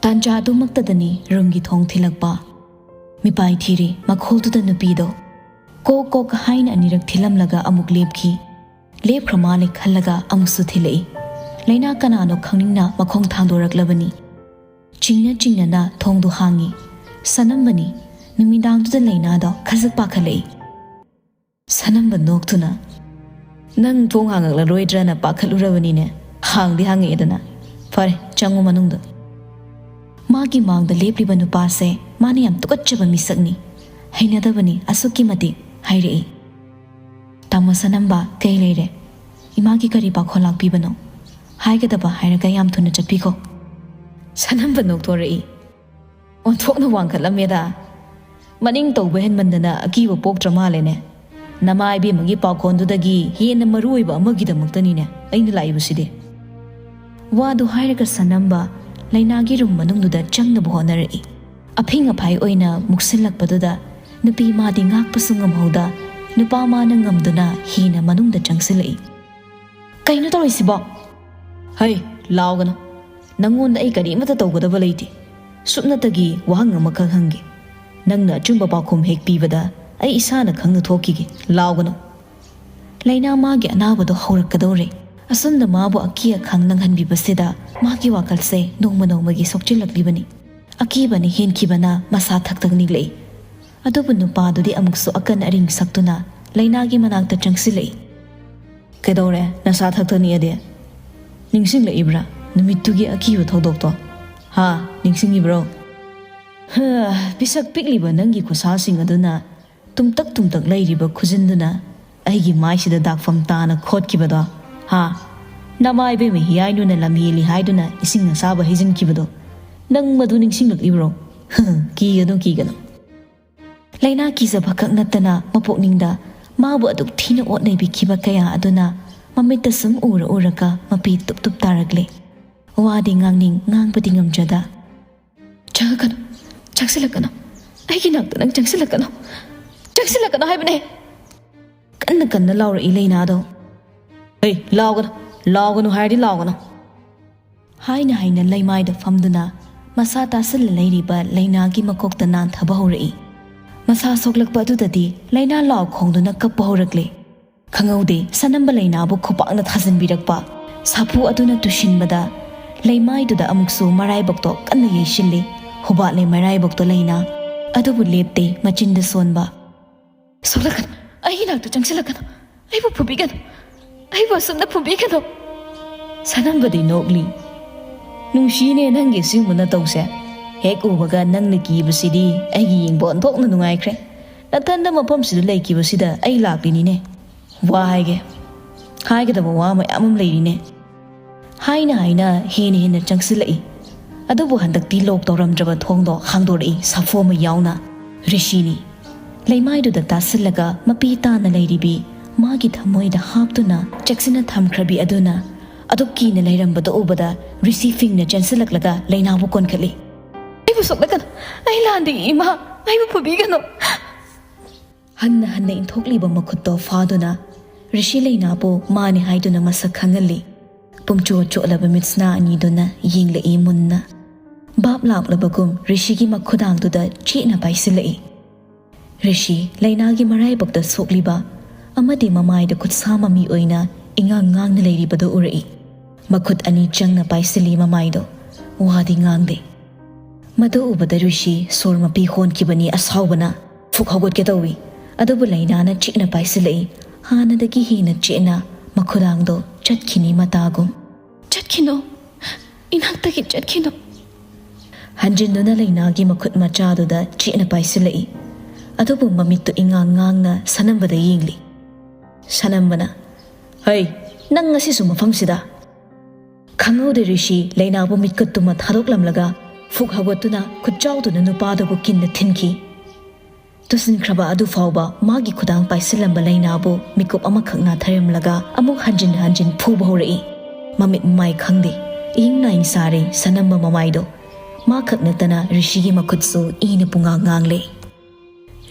ꯇꯥꯟꯖꯥ ꯑꯗꯨꯃꯛꯇꯗꯅꯤ ꯔꯨꯝꯒꯤ ꯊꯣꯡ ꯊꯤꯜꯂꯛꯄ꯫ ꯃꯤꯄꯥꯏ ꯊꯤꯔꯤ ꯃꯈꯣꯜꯗꯨꯗ ꯅꯨꯄꯤꯗꯣ꯫ ꯀꯣꯛ ꯀꯣꯛ ꯍꯥꯏꯅ ꯑꯅꯤꯔꯛ ꯊꯤꯜꯂꯝꯂꯒ ꯑꯃꯨꯛ ꯂꯦꯞꯈꯤ꯫ ꯂꯦꯞꯈ꯭ꯔ ꯃꯥꯜꯂꯦ ꯈꯜꯂꯒ ꯑꯃꯨꯛꯁꯨ ꯊꯤꯜꯂꯛꯏ꯫ ꯂꯩꯅꯥ ꯀꯅꯥꯅꯣ ꯈꯪꯅꯤꯡꯅ ꯃꯈꯣꯡ ꯊꯥꯡꯗꯣꯔꯛꯂꯕꯅꯤ꯫ ꯆꯤꯡꯅ ꯆꯤꯡꯅꯅ ꯊꯣꯡꯗꯨ ꯍꯥꯡꯉꯤ꯫ ꯁꯅꯝꯕꯅꯤ꯫ ꯅꯨꯃꯤꯗꯥꯡꯗꯨꯗ ꯂꯩꯅꯥꯗꯣ ꯈꯖꯤꯛ ꯄꯥꯈꯠꯂꯛꯏ꯫ ꯁꯅꯝꯕ ꯅꯣꯛꯇꯨꯅ, "ꯅꯪ ꯊꯣꯡ ꯍꯥꯡꯉꯛꯂꯔꯣꯏꯗ꯭ꯔꯅ ꯄꯥꯈꯠꯂꯨꯔꯕꯅꯤꯅꯦ꯫ ꯍꯥꯡꯗꯤ ꯍꯥꯡꯉꯛꯑꯦꯗꯅ꯫ ꯐꯔꯦ, ꯆꯪꯉꯨ ꯃꯅꯨꯡꯗ꯫" ꯃꯥꯒꯤ ꯃꯥꯡꯗ ꯂꯦꯞꯂꯤꯕ ꯅꯨꯄꯥꯁꯦ ꯃꯥꯅ ꯌꯥꯝ ꯇꯨꯀꯠꯆꯕ ꯃꯤꯁꯛꯅꯤ, ꯍꯩꯅꯗꯕꯅꯤ ꯑꯁꯨꯛꯀꯤ ꯃꯇꯤꯛ ꯍꯥꯏꯔꯛꯏ꯫ "ꯇꯥꯃꯣ ꯁꯅꯝꯕ, ꯀꯩ ꯂꯩꯔꯦ? ꯏꯃꯥꯒꯤ ꯀꯔꯤ ꯄꯥꯈꯣꯜ ꯂꯥꯛꯄꯤꯕꯅꯣ? ꯍꯥꯏꯒꯗꯕ ꯍꯥꯏꯔꯒ ꯌꯥꯝ ꯊꯨꯅ ꯆꯠꯄꯤꯈꯣ꯫" ꯁꯅꯝꯕ ꯅꯣꯛꯊꯣꯔꯛꯏ꯫ "ꯑꯣꯟꯊꯣꯛꯅ ꯋꯥꯡꯈꯠꯂꯝꯃꯦꯗ꯫ ꯃꯅꯤꯡ ꯇꯧꯕ ꯍꯦꯟꯃꯟꯗꯅ ꯑꯀꯤꯕ ꯄꯣꯛꯇ꯭ꯔ ꯃꯥꯜꯂꯦꯅꯦ꯫ ꯅꯃꯥ ꯏꯕꯦꯝꯃꯒꯤ ꯄꯥꯈꯣꯟꯗꯨꯗꯒꯤ ꯍꯦꯟꯅ ꯃꯔꯨ ꯑꯣꯏꯕ ꯑꯃꯒꯤꯗꯃꯛꯇꯅꯤꯅꯦ ꯑꯩꯅ ꯂꯥꯛꯏꯕꯁꯤꯗꯤ꯫" ꯋꯥꯗꯨ ꯍꯥꯏꯔꯒ ꯁꯅꯝꯕ ꯂꯩꯅꯥꯒꯤ ꯔꯨꯝ ꯃꯅꯨꯡꯗꯨꯗ ꯆꯪꯅꯕ ꯍꯣꯠꯅꯔꯛꯏ꯫ ꯑꯐꯤꯡ ꯑꯐꯥꯏ ꯑꯣꯏꯅ ꯃꯨꯛꯁꯤꯜꯂꯛꯄꯗꯨꯗ ꯅꯨꯄꯤ ꯃꯥꯗꯤ ꯉꯥꯛꯄꯁꯨ ꯉꯝꯍꯧꯗ ꯅꯨꯄꯥ ꯃꯥꯅ ꯉꯝꯗꯨꯅ ꯍꯦꯟꯅ ꯃꯅꯨꯡꯗ ꯆꯪꯁꯤꯜꯂꯛꯏ꯫ "ꯀꯩꯅꯣ ꯇꯧꯔꯤꯁꯤꯕꯣ?" "ꯍꯩ, ꯂꯥꯎꯒꯅꯨ꯫ ꯅꯪꯉꯣꯟꯗ ꯑꯩ ꯀꯔꯤꯃꯠꯇ ꯇꯧꯒꯗꯕ ꯂꯩꯇꯦ꯫ ꯁꯨꯞꯅꯇꯒꯤ ꯋꯥꯍꯪ ꯑꯃꯈꯛ ꯍꯪꯒꯦ꯫ ꯅꯪꯅ ꯑꯆꯨꯝꯕ ꯄꯥꯎꯈꯨꯝ ꯍꯦꯛ ꯄꯤꯕꯗ ꯑꯩ ꯏꯁꯥꯅ ꯈꯪꯅ ꯊꯣꯛꯈꯤꯒꯦ꯫ ꯂꯥꯎꯒꯅꯨ꯫" ꯂꯩꯅꯥ ꯃꯥꯒꯤ ꯑꯅꯥꯕꯗꯣ ꯍꯧꯔꯛꯀꯗꯧꯔꯦ꯫ ꯑꯁꯨꯝꯅ ꯃꯥꯕꯨ ꯑꯀꯤ ꯑꯈꯪ ꯅꯪꯍꯟꯕꯤꯕꯁꯤꯗ ꯃꯥꯒꯤ ꯋꯥꯈꯜꯁꯦ ꯅꯣꯡꯃ ꯅꯣꯡꯃꯒꯤ ꯁꯣꯛꯆꯤꯜꯂꯛꯂꯤꯕꯅꯤ꯫ ꯑꯀꯤꯕꯅ ꯍꯦꯟꯈꯤꯕꯅ ꯃꯁꯥ ꯊꯛ ꯊꯛ ꯅꯤꯛꯂꯛꯏ꯫ ꯑꯗꯨꯕꯨ ꯅꯨꯄꯥꯗꯨꯗꯤ ꯑꯃꯨꯛꯁꯨ ꯑꯀꯟ ꯑꯔꯤꯡ ꯁꯛꯇꯨꯅ ꯂꯩꯅꯥꯒꯤ ꯃꯅꯥꯛꯇ ꯆꯪꯁꯤꯜꯂꯛꯏ꯫ "ꯀꯩꯗꯧꯔꯦ, ꯅꯁꯥ ꯊꯛ ꯊꯛ ꯅꯤꯛꯑꯗꯤ? ꯅꯤꯡꯁꯤꯡꯂꯛꯏꯕ꯭ꯔꯥ ꯅꯨꯃꯤꯠꯇꯨꯒꯤ ꯑꯀꯤꯕ ꯊꯧꯗꯣꯛꯇꯣ? ꯍꯥ, ꯅꯤꯡꯁꯤꯡꯉꯤꯕ꯭ꯔꯣ? ꯍꯥ, ꯄꯤꯁꯛ ꯄꯤꯛꯂꯤꯕ ꯅꯪꯒꯤ ꯈꯨꯠꯁꯥꯁꯤꯡ ꯑꯗꯨꯅ ꯇꯨꯝꯇꯛ ꯇꯨꯝꯇꯛ ꯂꯩꯔꯤꯕ ꯈꯨꯖꯤꯟꯗꯨꯅ ꯑꯩꯒꯤ ꯃꯥꯏꯁꯤꯗ ꯗꯥꯛꯐꯝ ꯇꯥꯅ ꯈꯣꯠꯈꯤꯕꯗꯣ? ꯍꯥ? ꯅꯃꯥ ꯏꯕꯦꯝꯃ ꯍꯤꯌꯥꯏꯅꯨꯅ ꯂꯝ ꯍꯦꯜꯂꯤ ꯍꯥꯏꯗꯨꯅ ꯏꯁꯤꯡ ꯑꯁꯥꯕ ꯍꯩꯖꯤꯟꯈꯤꯕꯗꯣ? ꯅꯪ ꯃꯗꯨ ꯅꯤꯡꯁꯤꯡꯂꯛꯂꯤꯕ꯭ꯔꯣ? ꯀꯤꯒꯅꯨ, ꯀꯤꯒꯅꯨ꯫" ꯂꯩꯅꯥ ꯀꯤꯖꯕ ꯈꯛ ꯅꯠꯇꯅ ꯃꯄꯨꯛꯅꯤꯡꯗ ꯃꯥꯕꯨ ꯑꯗꯨꯛ ꯊꯤꯅ ꯑꯣꯠ ꯅꯩꯕꯤꯈꯤꯕ ꯀꯌꯥ ꯑꯗꯨꯅ ꯃꯃꯤꯠꯇ ꯁꯨꯝ ꯎꯔ ꯎꯔꯒ ꯃꯄꯤ ꯇꯨꯞ ꯇꯨꯞ ꯇꯥꯔꯛꯂꯦ꯫ ꯋꯥꯗꯤ ꯉꯥꯡꯅꯤꯡ ꯉꯥꯡꯕꯗꯤ ꯉꯝꯖꯗ꯫ "ꯆꯪꯉꯛꯀꯅꯨ, ꯆꯪꯁꯤꯜꯂꯛꯀꯅꯨ, ꯑꯩꯒꯤ ꯅꯥꯛꯇ ꯅꯪ ꯆꯪꯁꯤꯜꯂꯛꯀꯅꯨ, ꯆꯪꯁꯤꯜꯂꯛꯀꯅꯨ ꯍꯥꯏꯕꯅꯦ!" ꯀꯟꯅ ꯀꯟꯅ ꯂꯥꯎꯔꯛꯏ ꯂꯩꯅꯥꯗꯣ꯫ "ꯍꯩ, ꯂꯥꯎꯒꯅꯨ, ꯂꯥꯎꯒꯅꯨ ꯍꯥꯏꯔꯗꯤ ꯂꯥꯎꯒꯅꯨ!" ꯍꯥꯏꯅ ꯍꯥꯏꯅ ꯂꯩꯃꯥꯏꯗ ꯐꯝꯗꯨꯅ ꯃꯁꯥ ꯇꯥꯁꯤꯜꯂ ꯂꯩꯔꯤꯕ ꯂꯩꯅꯥꯒꯤ ꯃꯀꯣꯛꯇ ꯅꯥꯟꯊꯕ ꯍꯧꯔꯛꯏ꯫ ꯃꯁꯥ ꯁꯣꯛꯂꯛꯄ ꯑꯗꯨꯗꯗꯤ ꯂꯩꯅꯥ ꯂꯥꯎ ꯈꯣꯡꯗꯨꯅ ꯀꯞꯄ ꯍꯧꯔꯛꯂꯦ꯫ ꯈꯪꯍꯧꯗꯦ, ꯁꯅꯝꯕ ꯂꯩꯅꯥꯕꯨ ꯈꯨꯄꯥꯛꯅ ꯊꯥꯖꯤꯟꯕꯤꯔꯛꯄ꯫ ꯁꯥꯐꯨ ꯑꯗꯨꯅ ꯇꯨꯁꯤꯟꯕꯗ ꯂꯩꯃꯥꯏꯗꯨꯗ ꯑꯃꯨꯛꯁꯨ ꯃꯔꯥꯏꯕꯛꯇꯣ ꯀꯟꯅ ꯌꯩꯁꯤꯜꯂꯤ꯫ ꯍꯨꯕꯥꯠꯂꯦ ꯃꯔꯥꯏꯕꯛꯇꯣ ꯂꯩꯅꯥ꯫ ꯑꯗꯨꯕꯨ ꯂꯦꯞꯇꯦ, ꯃꯆꯤꯟꯗ ꯁꯣꯟꯕ꯫ "ꯁꯣꯛꯂꯛꯀꯅꯨ, ꯑꯩꯒꯤ ꯅꯥꯛꯇ ꯆꯪꯁꯤꯜꯂꯛꯀꯅꯨ, ꯑꯩꯕꯨ ꯐꯨꯕꯤꯒꯅꯨ, ꯑꯩꯕꯨ ꯑꯁꯨꯝꯅ ꯐꯨꯕꯤꯒꯅꯨ꯫ ꯁꯅꯝꯕꯗꯤ ꯅꯣꯛꯂꯤ꯫ ꯅꯨꯡꯁꯤꯅꯦ ꯅꯪꯒꯤ ꯁꯤꯒꯨꯝꯕ ꯅꯇꯧꯁꯦ꯫ ꯍꯦꯛ ꯎꯕꯒ ꯅꯪꯅ ꯀꯤꯕꯁꯤꯗꯤ ꯑꯩꯒꯤ ꯌꯦꯡꯕ ꯑꯣꯟꯊꯣꯛꯅ ꯅꯨꯡꯉꯥꯏꯈ꯭ꯔꯦ꯫ ꯅꯊꯟꯗ ꯃꯐꯝꯁꯤꯗ ꯂꯩꯈꯤꯕꯁꯤꯗ ꯑꯩ ꯂꯥꯛꯂꯤꯅꯤꯅꯦ꯫ ꯋꯥ ꯍꯥꯏꯒꯦ, ꯍꯥꯏꯒꯗꯕ ꯋꯥ ꯃꯌꯥꯝ ꯑꯃ ꯂꯩꯔꯤꯅꯦ꯫ ꯍꯥꯏꯅ ꯍꯥꯏꯅ ꯍꯦꯟꯅ ꯍꯦꯟꯅ ꯆꯪꯁꯤꯜꯂꯛꯏ꯫ ꯑꯗꯨꯕꯨ ꯍꯟꯗꯛꯇꯤ ꯂꯣꯛ ꯇꯧꯔꯝꯗ꯭ꯔꯕ ꯊꯣꯡꯗꯣ ꯍꯥꯡꯗꯣꯔꯛꯏ ꯁꯥꯐꯨ ꯑꯃ ꯌꯥꯎꯅ꯫ ꯔꯤꯁꯤꯅꯤ꯫ ꯂꯩꯃꯥꯏꯗꯨꯗ ꯇꯥꯁꯤꯜꯂꯒ ꯃꯄꯤ ꯇꯥꯅ ꯂꯩꯔꯤꯕꯤ ꯃꯥꯒꯤ ꯊꯃꯣꯏꯗ ꯍꯥꯞꯇꯨꯅ ꯆꯦꯛꯁꯤꯟꯅ ꯊꯝꯈ꯭ꯔꯕꯤ ꯑꯗꯨꯅ ꯑꯗꯨꯛ ꯀꯤꯅ ꯂꯩꯔꯝꯕꯗꯣ ꯎꯕꯗ ꯔꯤꯁꯤ ꯐꯤꯡꯅ ꯆꯦꯟꯁꯤꯜꯂꯛꯂꯒ ꯂꯩꯅꯥꯕꯨ ꯀꯣꯟꯈꯠꯂꯤ꯫ ꯑꯩꯕꯨ ꯁꯣꯛꯂꯛꯀꯅꯨ, ꯑꯩ ꯂꯥꯟꯗꯦ ꯏꯃꯥ, ꯑꯩꯕꯨ ꯐꯨꯕꯤꯒꯅꯨ꯫ ꯍꯟꯅ ꯍꯟꯅ ꯏꯟꯊꯣꯛꯂꯤꯕ ꯃꯈꯨꯠꯇꯣ ꯐꯥꯗꯨꯅ ꯔꯤꯁꯤ ꯂꯩꯅꯥꯕꯨ ꯃꯥꯅꯤ ꯍꯥꯏꯗꯨꯅ ꯃꯁꯛ ꯈꯪꯍꯜꯂꯤ꯫ ꯄꯨꯝꯆꯣꯠ ꯆꯣꯠꯂꯕ ꯃꯤꯠꯁꯅꯥ ꯑꯅꯤꯗꯨꯅ ꯌꯦꯡꯂꯛꯏ ꯃꯨꯟꯅ꯫ ꯚꯥꯞ ꯂꯥꯛꯂꯕꯒꯨꯝ ꯔꯤꯁꯤꯒꯤ ꯃꯈꯨꯗꯥꯡꯗꯨꯗ ꯆꯦꯠꯅ ꯄꯥꯏꯁꯤꯜꯂꯛꯏ꯫ ꯔꯤꯁꯤ ꯂꯩꯅꯥꯒꯤ ꯃꯔꯥꯏꯕꯛꯇ ꯁꯣꯛꯂꯤꯕ ꯑꯃꯗꯤ ꯃꯃꯥꯏꯗ ꯈꯨꯠꯁꯥ ꯃꯃꯤ ꯑꯣꯏꯅ ꯏꯉꯥꯡ ꯉꯥꯡꯅ ꯂꯩꯔꯤꯕꯗꯨ ꯎꯔꯛꯏ꯫ ꯃꯈꯨꯠ ꯑꯅꯤ ꯆꯪꯅ ꯄꯥꯏꯁꯤꯜꯂꯤ ꯃꯃꯥꯏꯗꯣ꯫ ꯋꯥꯗꯤ ꯉꯥꯡꯗꯦ꯫ ꯃꯗꯨ ꯎꯕꯗ ꯔꯤꯁꯤ ꯁꯣꯔ ꯃꯄꯤ ꯍꯣꯟꯈꯤꯕꯅꯤ ꯑꯁꯥꯎꯕꯅ꯫ ꯐꯨꯛ ꯍꯧꯒꯠꯀꯦ ꯇꯧꯏ꯫ ꯑꯗꯨꯕꯨ ꯂꯩꯅꯥꯅ ꯆꯤꯛꯅ ꯄꯥꯏꯁꯤꯜꯂꯛꯏ꯫ ꯍꯥꯟꯅꯗꯒꯤ ꯍꯦꯟꯅ ꯆꯦꯠꯅ ꯃꯈꯨꯗꯥꯡꯗꯣ ꯆꯠꯈꯤꯅꯤ ꯃꯇꯥꯒꯨꯝ꯫ "ꯆꯠꯈꯤꯅꯣ, ꯏꯅꯥꯛꯇꯒꯤ ꯆꯠꯈꯤꯅꯣ!" ꯍꯟꯖꯤꯟꯗꯨꯅ ꯂꯩꯅꯥꯒꯤ ꯃꯈꯨꯠ ꯃꯆꯥꯗꯨꯗ ꯆꯦꯠꯅ ꯄꯥꯏꯁꯤꯜꯂꯛꯏ꯫ ꯑꯗꯨꯕꯨ ꯃꯃꯤꯠꯇꯨ ꯏꯉꯥꯡ ꯉꯥꯡꯅ ꯁꯅꯝꯕꯗ ꯌꯦꯡꯂꯤ꯫ ꯁꯅꯝꯕꯅ, "ꯍꯩ, ꯅꯪ ꯉꯁꯤꯁꯨ ꯃꯐꯝꯁꯤꯗ?" ꯈꯪꯍꯧꯗꯦ ꯔꯤꯁꯤ ꯂꯩꯅꯥꯕꯨ ꯃꯤꯠꯀꯠꯇꯨꯃ ꯊꯥꯗꯣꯛꯂꯝꯂꯒ ꯐꯨꯛ ꯍꯧꯒꯠꯇꯨꯅ ꯈꯨꯠꯆꯥꯎꯗꯨꯅ ꯅꯨꯄꯥꯗꯨꯕꯨ ꯀꯤꯟꯅ ꯊꯤꯟꯈꯤ꯫ ꯇꯨꯁꯤꯟꯈ꯭ꯔꯕ ꯑꯗꯨ ꯐꯥꯎꯕ ꯃꯥꯒꯤ ꯈꯨꯗꯥꯡ ꯄꯥꯏꯁꯤꯜꯂꯝꯕ ꯂꯩꯅꯥꯕꯨ ꯃꯤꯀꯨꯞ ꯑꯃꯈꯛ ꯅꯥꯊꯩꯔꯝꯂꯒ ꯑꯃꯨꯛ ꯍꯟꯖꯤꯟ ꯍꯟꯖꯤꯟ ꯐꯨꯕ ꯍꯧꯔꯛꯏ꯫ ꯃꯃꯤꯠ ꯃꯃꯥꯏ ꯈꯪꯗꯦ, ꯏꯪ ꯅꯥꯏꯪ ꯁꯥꯔꯦ ꯁꯅꯝꯕ ꯃꯃꯥꯏꯗꯣ꯫ ꯃꯥ ꯈꯛ ꯅꯠꯇꯅ ꯔꯤꯁꯤꯒꯤ ꯃꯈꯨꯠꯁꯨ ꯏꯅ ꯄꯨꯡꯉꯥꯡ ꯉꯥꯡꯂꯦ꯫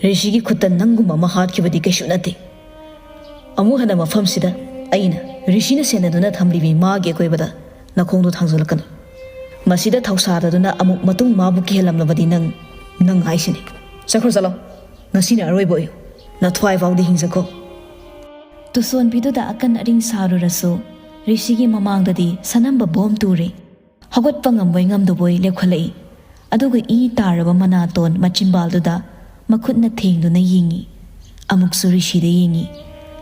"ꯔꯤꯁꯤꯒꯤ ꯈꯨꯠꯇ ꯅꯪꯒꯨꯝꯕ ꯑꯃ ꯍꯥꯠꯈꯤꯕꯗꯤ ꯀꯩꯁꯨ ꯅꯠꯇꯦ꯫ ꯑꯃꯨꯛ ꯍꯟꯅ ꯃꯐꯝꯁꯤꯗ ꯑꯩꯅ ꯔꯤꯁꯤꯅ ꯁꯦꯟꯅꯗꯨꯅ ꯊꯝꯂꯤꯕꯤ ꯃꯥꯒꯤ ꯑꯀꯣꯏꯕꯗ ꯅꯈꯣꯡꯗꯣ ꯊꯥꯡꯖꯜꯂꯛꯀꯅꯨ꯫ ꯃꯁꯤꯗ ꯊꯧꯁꯥꯗꯗꯨꯅ ꯑꯃꯨꯛ ꯃꯇꯨꯡ ꯃꯥꯕꯨ ꯀꯤꯍꯜꯂꯝꯂꯕꯗꯤ ꯅꯪ, ꯅꯪ ꯍꯥꯏꯁꯤꯅꯤ꯫ ꯆꯠꯈ꯭ꯔꯣ ꯆꯠꯂꯣ꯫ ꯉꯁꯤꯅ ꯑꯔꯣꯏꯕ ꯑꯣꯏꯌꯨ꯫ ꯅꯊ꯭ꯋꯥꯏ ꯐꯥꯎꯗꯤ ꯍꯤꯡꯖꯈꯣ꯫" ꯇꯨꯁꯣꯟꯕꯤꯗꯨꯗ ꯑꯀꯟ ꯑꯔꯤꯡ ꯁꯥꯔꯨꯔꯁꯨ ꯔꯤꯁꯤꯒꯤ ꯃꯃꯥꯡꯗꯗꯤ ꯁꯅꯝꯕ ꯕꯣꯝ ꯇꯨꯔꯦ꯫ ꯍꯧꯒꯠꯄ ꯉꯝꯕꯣꯏ ꯉꯝꯗꯕꯣꯏ ꯂꯦꯞꯈꯠꯂꯛꯏ꯫ ꯑꯗꯨꯒ ꯏ ꯇꯥꯔꯕ ꯃꯅꯥꯇꯣꯟ ꯃꯆꯤꯝꯕꯥꯜꯗꯨꯗ ꯃꯈꯨꯠꯅ ꯊꯦꯡꯗꯨꯅ ꯌꯦꯡꯉꯤ꯫ ꯑꯃꯨꯛꯁꯨ ꯔꯤꯁꯤꯗ ꯌꯦꯡꯉꯤ꯫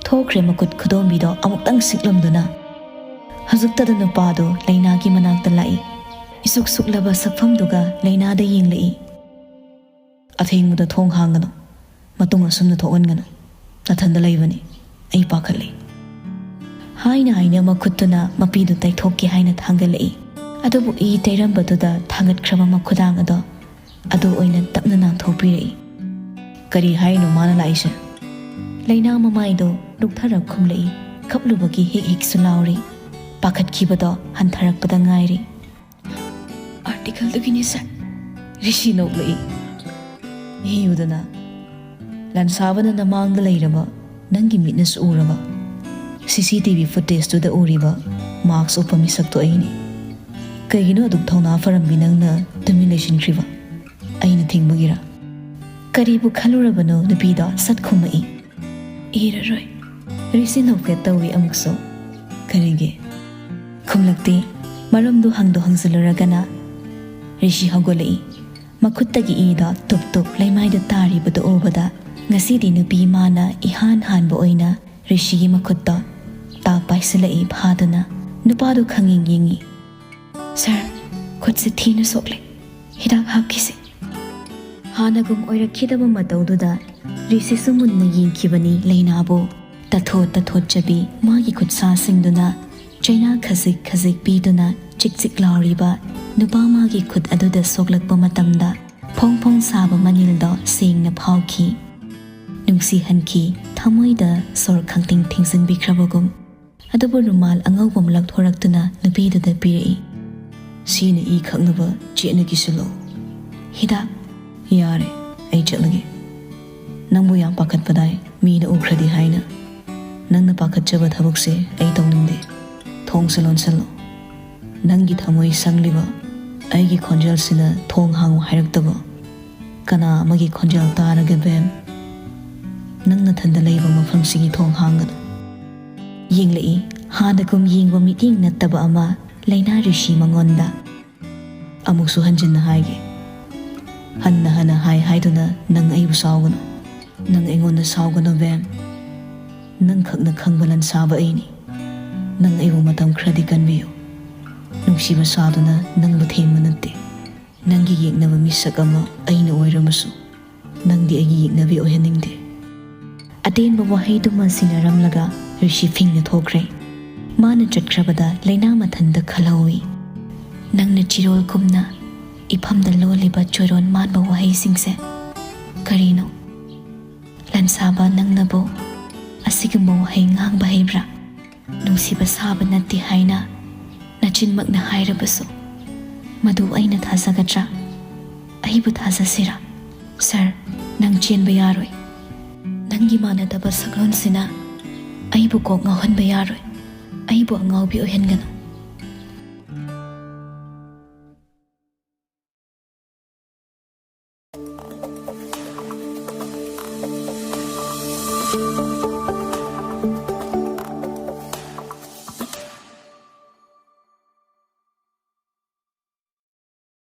ꯊꯣꯛꯈ꯭ꯔꯦ ꯃꯈꯨꯠ ꯈꯨꯗꯣꯝꯕꯤꯗꯣ ꯑꯃꯨꯛꯇꯪ ꯁꯤꯛꯂꯝꯗꯨꯅ꯫ ꯍꯧꯖꯤꯛꯇꯗ ꯅꯨꯄꯥꯗꯣ ꯂꯩꯅꯥꯒꯤ ꯃꯅꯥꯛꯇ ꯂꯥꯛꯏ꯫ ꯏꯁꯨꯛ ꯁꯨꯛꯂꯕ ꯁꯛꯐꯝꯗꯨꯒ ꯂꯩꯅꯥꯗ ꯌꯦꯡꯂꯛꯏ꯫ "ꯑꯊꯦꯡꯕꯗ ꯊꯣꯡ ꯍꯥꯡꯒꯅꯨ, ꯃꯇꯨꯡ ꯑꯁꯨꯝꯅ ꯊꯣꯛꯍꯟꯒꯅꯨ, ꯅꯊꯟꯗ ꯂꯩꯕꯅꯤ, ꯑꯩ ꯄꯥꯈꯠꯂꯤ" ꯍꯥꯏꯅ ꯍꯥꯏꯅ ꯃꯈꯨꯠꯇꯨꯅ ꯃꯄꯤꯗꯨ ꯇꯩꯊꯣꯛꯀꯦ ꯍꯥꯏꯅ ꯊꯥꯡꯒꯠꯂꯛꯏ꯫ ꯑꯗꯨꯕꯨ ꯏ ꯇꯩꯔꯝꯕꯗꯨꯗ ꯊꯥꯡꯒꯠꯈ꯭ꯔꯕ ꯃꯈꯨꯗꯥꯡ ꯑꯗꯣ ꯑꯗꯨ ꯑꯣꯏꯅ ꯇꯞꯅ ꯅꯥꯟꯊꯣꯛꯄꯤꯔꯛꯏ꯫ "ꯀꯔꯤ ꯍꯥꯏꯔꯤꯅꯣ ꯃꯥꯅ ꯂꯥꯛꯏꯁꯦ?" ꯂꯩꯅꯥ ꯃꯃꯥꯏꯗꯣ ꯂꯨꯛꯊꯔ ꯈꯨꯝꯂꯛꯏ꯫ ꯀꯞꯂꯨꯕꯒꯤ ꯍꯤꯛ ꯍꯤꯛꯁꯨ ꯂꯥꯎꯔꯤ꯫ ꯄꯥꯈꯠꯈꯤꯕꯗꯣ ꯍꯟꯊꯔꯛꯄꯗ ꯉꯥꯏꯔꯤ꯫ "ꯑꯥꯔꯇꯤꯀꯜꯗꯨꯒꯤꯅꯤ ꯁꯥꯔ", ꯔꯤꯁꯤ ꯅꯣꯛꯂꯛꯏ꯫ "ꯏꯌꯨꯗꯅ, ꯂꯥꯟꯁꯥꯕꯅ ꯅꯃꯥꯡꯗ ꯂꯩꯔꯕ, ꯅꯪꯒꯤ ꯃꯤꯠꯅꯁꯨ ꯎꯔꯕ, ꯁꯤ ꯁꯤ ꯇꯤ ꯚꯤ ꯐꯨꯇꯦꯖꯇꯨꯗ ꯎꯔꯤꯕ ꯃꯥꯛꯁ ꯎꯞꯄ ꯃꯤꯁꯛꯇꯣ ꯑꯩꯅꯤ꯫ ꯀꯩꯒꯤꯅꯣ ꯑꯗꯨꯛ ꯊꯧꯅꯥ ꯐꯔꯝꯕꯤ ꯅꯪꯅ ꯇꯨꯃꯤꯟ ꯂꯩꯁꯤꯟꯈ꯭ꯔꯤꯕ? ꯑꯩꯅ ꯊꯤꯡꯕꯒꯤꯔ?" ꯀꯔꯤꯕꯨ ꯈꯜꯂꯨꯔꯕꯅꯣ ꯅꯨꯄꯤꯗꯣ ꯁꯠ ꯈꯨꯝꯃꯛꯏ꯫ "ꯏꯔꯔꯣꯏ", ꯔꯤꯁꯤ ꯅꯣꯛꯐꯦꯠ ꯇꯧꯏ ꯑꯃꯨꯛꯁꯨ꯫ "ꯀꯔꯤꯒꯤ?" ꯈꯨꯝꯂꯛꯇꯦ꯫ ꯃꯔꯝꯗꯨ ꯍꯪꯗꯨ ꯍꯪꯖꯤꯜꯂꯨꯔꯒꯅ ꯔꯤꯁꯤ ꯍꯧꯒꯠꯂꯛꯏ꯫ ꯃꯈꯨꯠꯇꯒꯤ ꯏꯗꯣ ꯇꯨꯞ ꯇꯨꯞ ꯂꯩꯃꯥꯏꯗ ꯇꯥꯔꯤꯕꯗꯨ ꯎꯕꯗ ꯉꯁꯤꯗꯤ ꯅꯨꯄꯤ ꯃꯥꯅ ꯏꯍꯥꯟ ꯍꯥꯟꯕ ꯑꯣꯏꯅ ꯔꯤꯁꯤꯒꯤ ꯃꯈꯨꯠꯇꯣ ꯇꯥꯞ ꯄꯥꯏꯁꯤꯜꯂꯛꯏ ꯐꯥꯗꯨꯅ꯫ ꯅꯨꯄꯥꯗꯨ ꯈꯪꯌꯦꯡ ꯌꯦꯡꯉꯤ꯫ "ꯁꯥꯔ, ꯈꯨꯠꯁꯦ ꯊꯤꯅ ꯁꯣꯛꯂꯦ, ꯍꯤꯗꯥꯛ ꯍꯥꯞꯈꯤꯁꯦ" ꯍꯥꯟꯅꯒꯨꯝ ꯑꯣꯏꯔꯛꯈꯤꯗꯕ ꯃꯇꯧꯗꯨꯗ ꯔꯤꯁꯤꯁꯨ ꯃꯨꯟꯅ ꯌꯦꯡꯈꯤꯕꯅꯤ ꯂꯩꯅꯥꯕꯨ꯫ ꯇꯊꯣꯠ ꯇꯊꯣꯠꯆꯕꯤ ꯃꯥꯒꯤ ꯈꯨꯠꯁꯥꯁꯤꯡꯗꯨꯅ ꯆꯩꯅꯥ ꯈꯖꯤꯛ ꯈꯖꯤꯛ ꯄꯤꯗꯨꯅ ꯆꯤꯛ ꯆꯤꯛ ꯂꯥꯎꯔꯤꯕ ꯅꯨꯄꯥ ꯃꯥꯒꯤ ꯈꯨꯠ ꯑꯗꯨꯗ ꯁꯣꯛꯂꯛꯄ ꯃꯇꯝꯗ ꯐꯣꯡ ꯐꯣꯡ ꯁꯥꯕ ꯃꯅꯤꯜꯗꯣ ꯁꯦꯡꯅ ꯐꯥꯎꯈꯤ꯫ ꯅꯨꯡꯁꯤꯍꯟꯈꯤ, ꯊꯃꯣꯏꯗ ꯁꯣꯔ ꯈꯪꯇꯤꯡ ꯊꯤꯡꯖꯤꯟꯕꯤꯈ꯭ꯔꯕꯒꯨꯝ꯫ ꯑꯗꯨꯕꯨ ꯔꯨꯃꯥꯜ ꯑꯉꯧꯕ ꯑꯃ ꯂꯧꯊꯣꯔꯛꯇꯨꯅ ꯅꯨꯄꯤꯗꯨꯗ ꯄꯤꯔꯛꯏ꯫ "ꯁꯤꯅ ꯏ ꯈꯛꯅꯕ ꯆꯦꯠꯅ ꯀꯤꯁꯤꯜꯂꯣ꯫ ꯍꯤꯗꯥꯛ?" "ꯌꯥꯔꯦ, ꯑꯩ ꯆꯠꯂꯒꯦ꯫ ꯅꯪꯕꯨ ꯌꯥꯝ ꯄꯥꯈꯠꯄꯗꯥꯏ, ꯃꯤꯅ ꯎꯈ꯭ꯔꯗꯤ ꯍꯥꯏꯅ꯫ ꯅꯪꯅ ꯄꯥꯈꯠꯆꯕ ꯊꯕꯛꯁꯦ ꯑꯩ ꯇꯧꯅꯤꯡꯗꯦ꯫ ꯊꯣꯡꯁꯦ ꯂꯣꯟꯁꯤꯜꯂꯣ꯫ ꯅꯪꯒꯤ ꯊꯃꯣꯏ ꯁꯪꯂꯤꯕ ꯑꯩꯒꯤ ꯈꯣꯟꯖꯦꯜꯁꯤꯅ ꯊꯣꯡ ꯍꯥꯡꯉꯨ ꯍꯥꯏꯔꯛꯇꯕ ꯀꯅꯥ ꯑꯃꯒꯤ ꯈꯣꯟꯖꯦꯜ ꯇꯥꯔꯒ, ꯕꯦꯝ, ꯅꯪ ꯅꯊꯟꯗ ꯂꯩꯕ ꯃꯐꯝꯁꯤꯒꯤ ꯊꯣꯡ ꯍꯥꯡꯒꯅꯨ"꯫ ꯌꯦꯡꯂꯛꯏ, ꯍꯥꯟꯅꯒꯨꯝ ꯌꯦꯡꯕ ꯃꯤꯠꯌꯦꯡ ꯅꯠꯇꯕ ꯑꯃ ꯂꯩꯅꯥ ꯔꯤꯁꯤ ꯃꯉꯣꯟꯗ꯫ "ꯑꯃꯨꯛꯁꯨ ꯍꯟꯖꯤꯟꯅ ꯍꯥꯏꯒꯦ, ꯍꯟꯅ ꯍꯟꯅ ꯍꯥꯏ ꯍꯥꯏꯗꯨꯅ ꯅꯪ ꯑꯩꯕꯨ ꯁꯥꯎꯒꯅꯨ꯫ ꯅꯪ ꯑꯩꯉꯣꯟꯗ ꯁꯥꯎꯒꯅꯨ, ꯕꯦꯝ꯫ ꯅꯪꯈꯛꯅ ꯈꯪꯕ ꯂꯟꯁꯥꯕ ꯑꯩꯅꯤ꯫ ꯅꯪ ꯑꯩꯕꯨ ꯃꯇꯝ ꯈꯔꯗꯤ ꯀꯟꯕꯤꯌꯨ꯫ ꯅꯨꯡꯁꯤꯕ ꯁꯥꯗꯨꯅ ꯅꯪꯕꯨ ꯊꯦꯡꯕ ꯅꯠꯇꯦ꯫ ꯅꯪꯒꯤ ꯌꯦꯛꯅꯕ ꯃꯤꯁꯛ ꯑꯃ ꯑꯩꯅ ꯑꯣꯏꯔꯝꯃꯁꯨ, ꯅꯪꯗꯤ ꯑꯩꯒꯤ ꯌꯦꯛꯅꯕꯤ ꯑꯣꯏꯍꯟꯅꯤꯡꯗꯦ꯫ ꯑꯇꯦꯟꯕ ꯋꯥꯍꯩꯗꯨꯃ ꯁꯤꯟꯅꯔꯝꯂꯒ ꯔꯤꯁꯤ ꯐꯤꯡꯅ ꯊꯣꯛꯈ꯭ꯔꯦ꯫ ꯃꯥꯅ ꯆꯠꯈ꯭ꯔꯕꯗ ꯂꯩꯅꯥ ꯃꯊꯟꯇ ꯈꯜꯍꯧꯏ꯫ ꯅꯪꯅ ꯆꯤꯔꯣꯜꯒꯨꯝꯅ ꯏꯐꯝꯗ ꯂꯣꯜꯂꯤꯕ ꯆꯣꯏꯔꯣꯟ ꯃꯥꯟꯕ ꯋꯥꯍꯩꯁꯤꯡꯁꯦ ꯀꯔꯤꯅꯣ? ꯂꯟꯁꯥꯕ, ꯅꯪꯅꯕꯨ ꯑꯁꯤꯒꯨꯝꯕ ꯋꯥꯍꯩ ꯉꯥꯡꯕ ꯍꯩꯕ꯭ꯔꯥ? ꯅꯨꯡꯁꯤꯕ ꯁꯥꯕ ꯅꯠꯇꯦ ꯍꯥꯏꯅ ꯅꯆꯤꯟꯃꯛꯅ ꯍꯥꯏꯔꯕꯁꯨ, ꯃꯗꯨ ꯑꯩꯅ ꯊꯥꯖꯒꯗ꯭ꯔꯥ? ꯑꯩꯕꯨ ꯊꯥꯖꯁꯤꯔꯥ? ꯁꯥꯔ, ꯅꯪ ꯆꯦꯟꯕ ꯌꯥꯔꯣꯏ꯫ ꯅꯪꯒꯤ ꯃꯥꯟꯅꯗꯕ ꯁꯛꯂꯣꯟꯁꯤꯅ ꯑꯩꯕꯨ ꯀꯣꯛ ꯉꯥꯎꯍꯟꯕ ꯌꯥꯔꯣꯏ꯫ ꯑꯩꯕꯨ ꯑꯉꯥꯎꯕꯤ ꯑꯣꯏꯍꯟꯒꯅꯨ꯫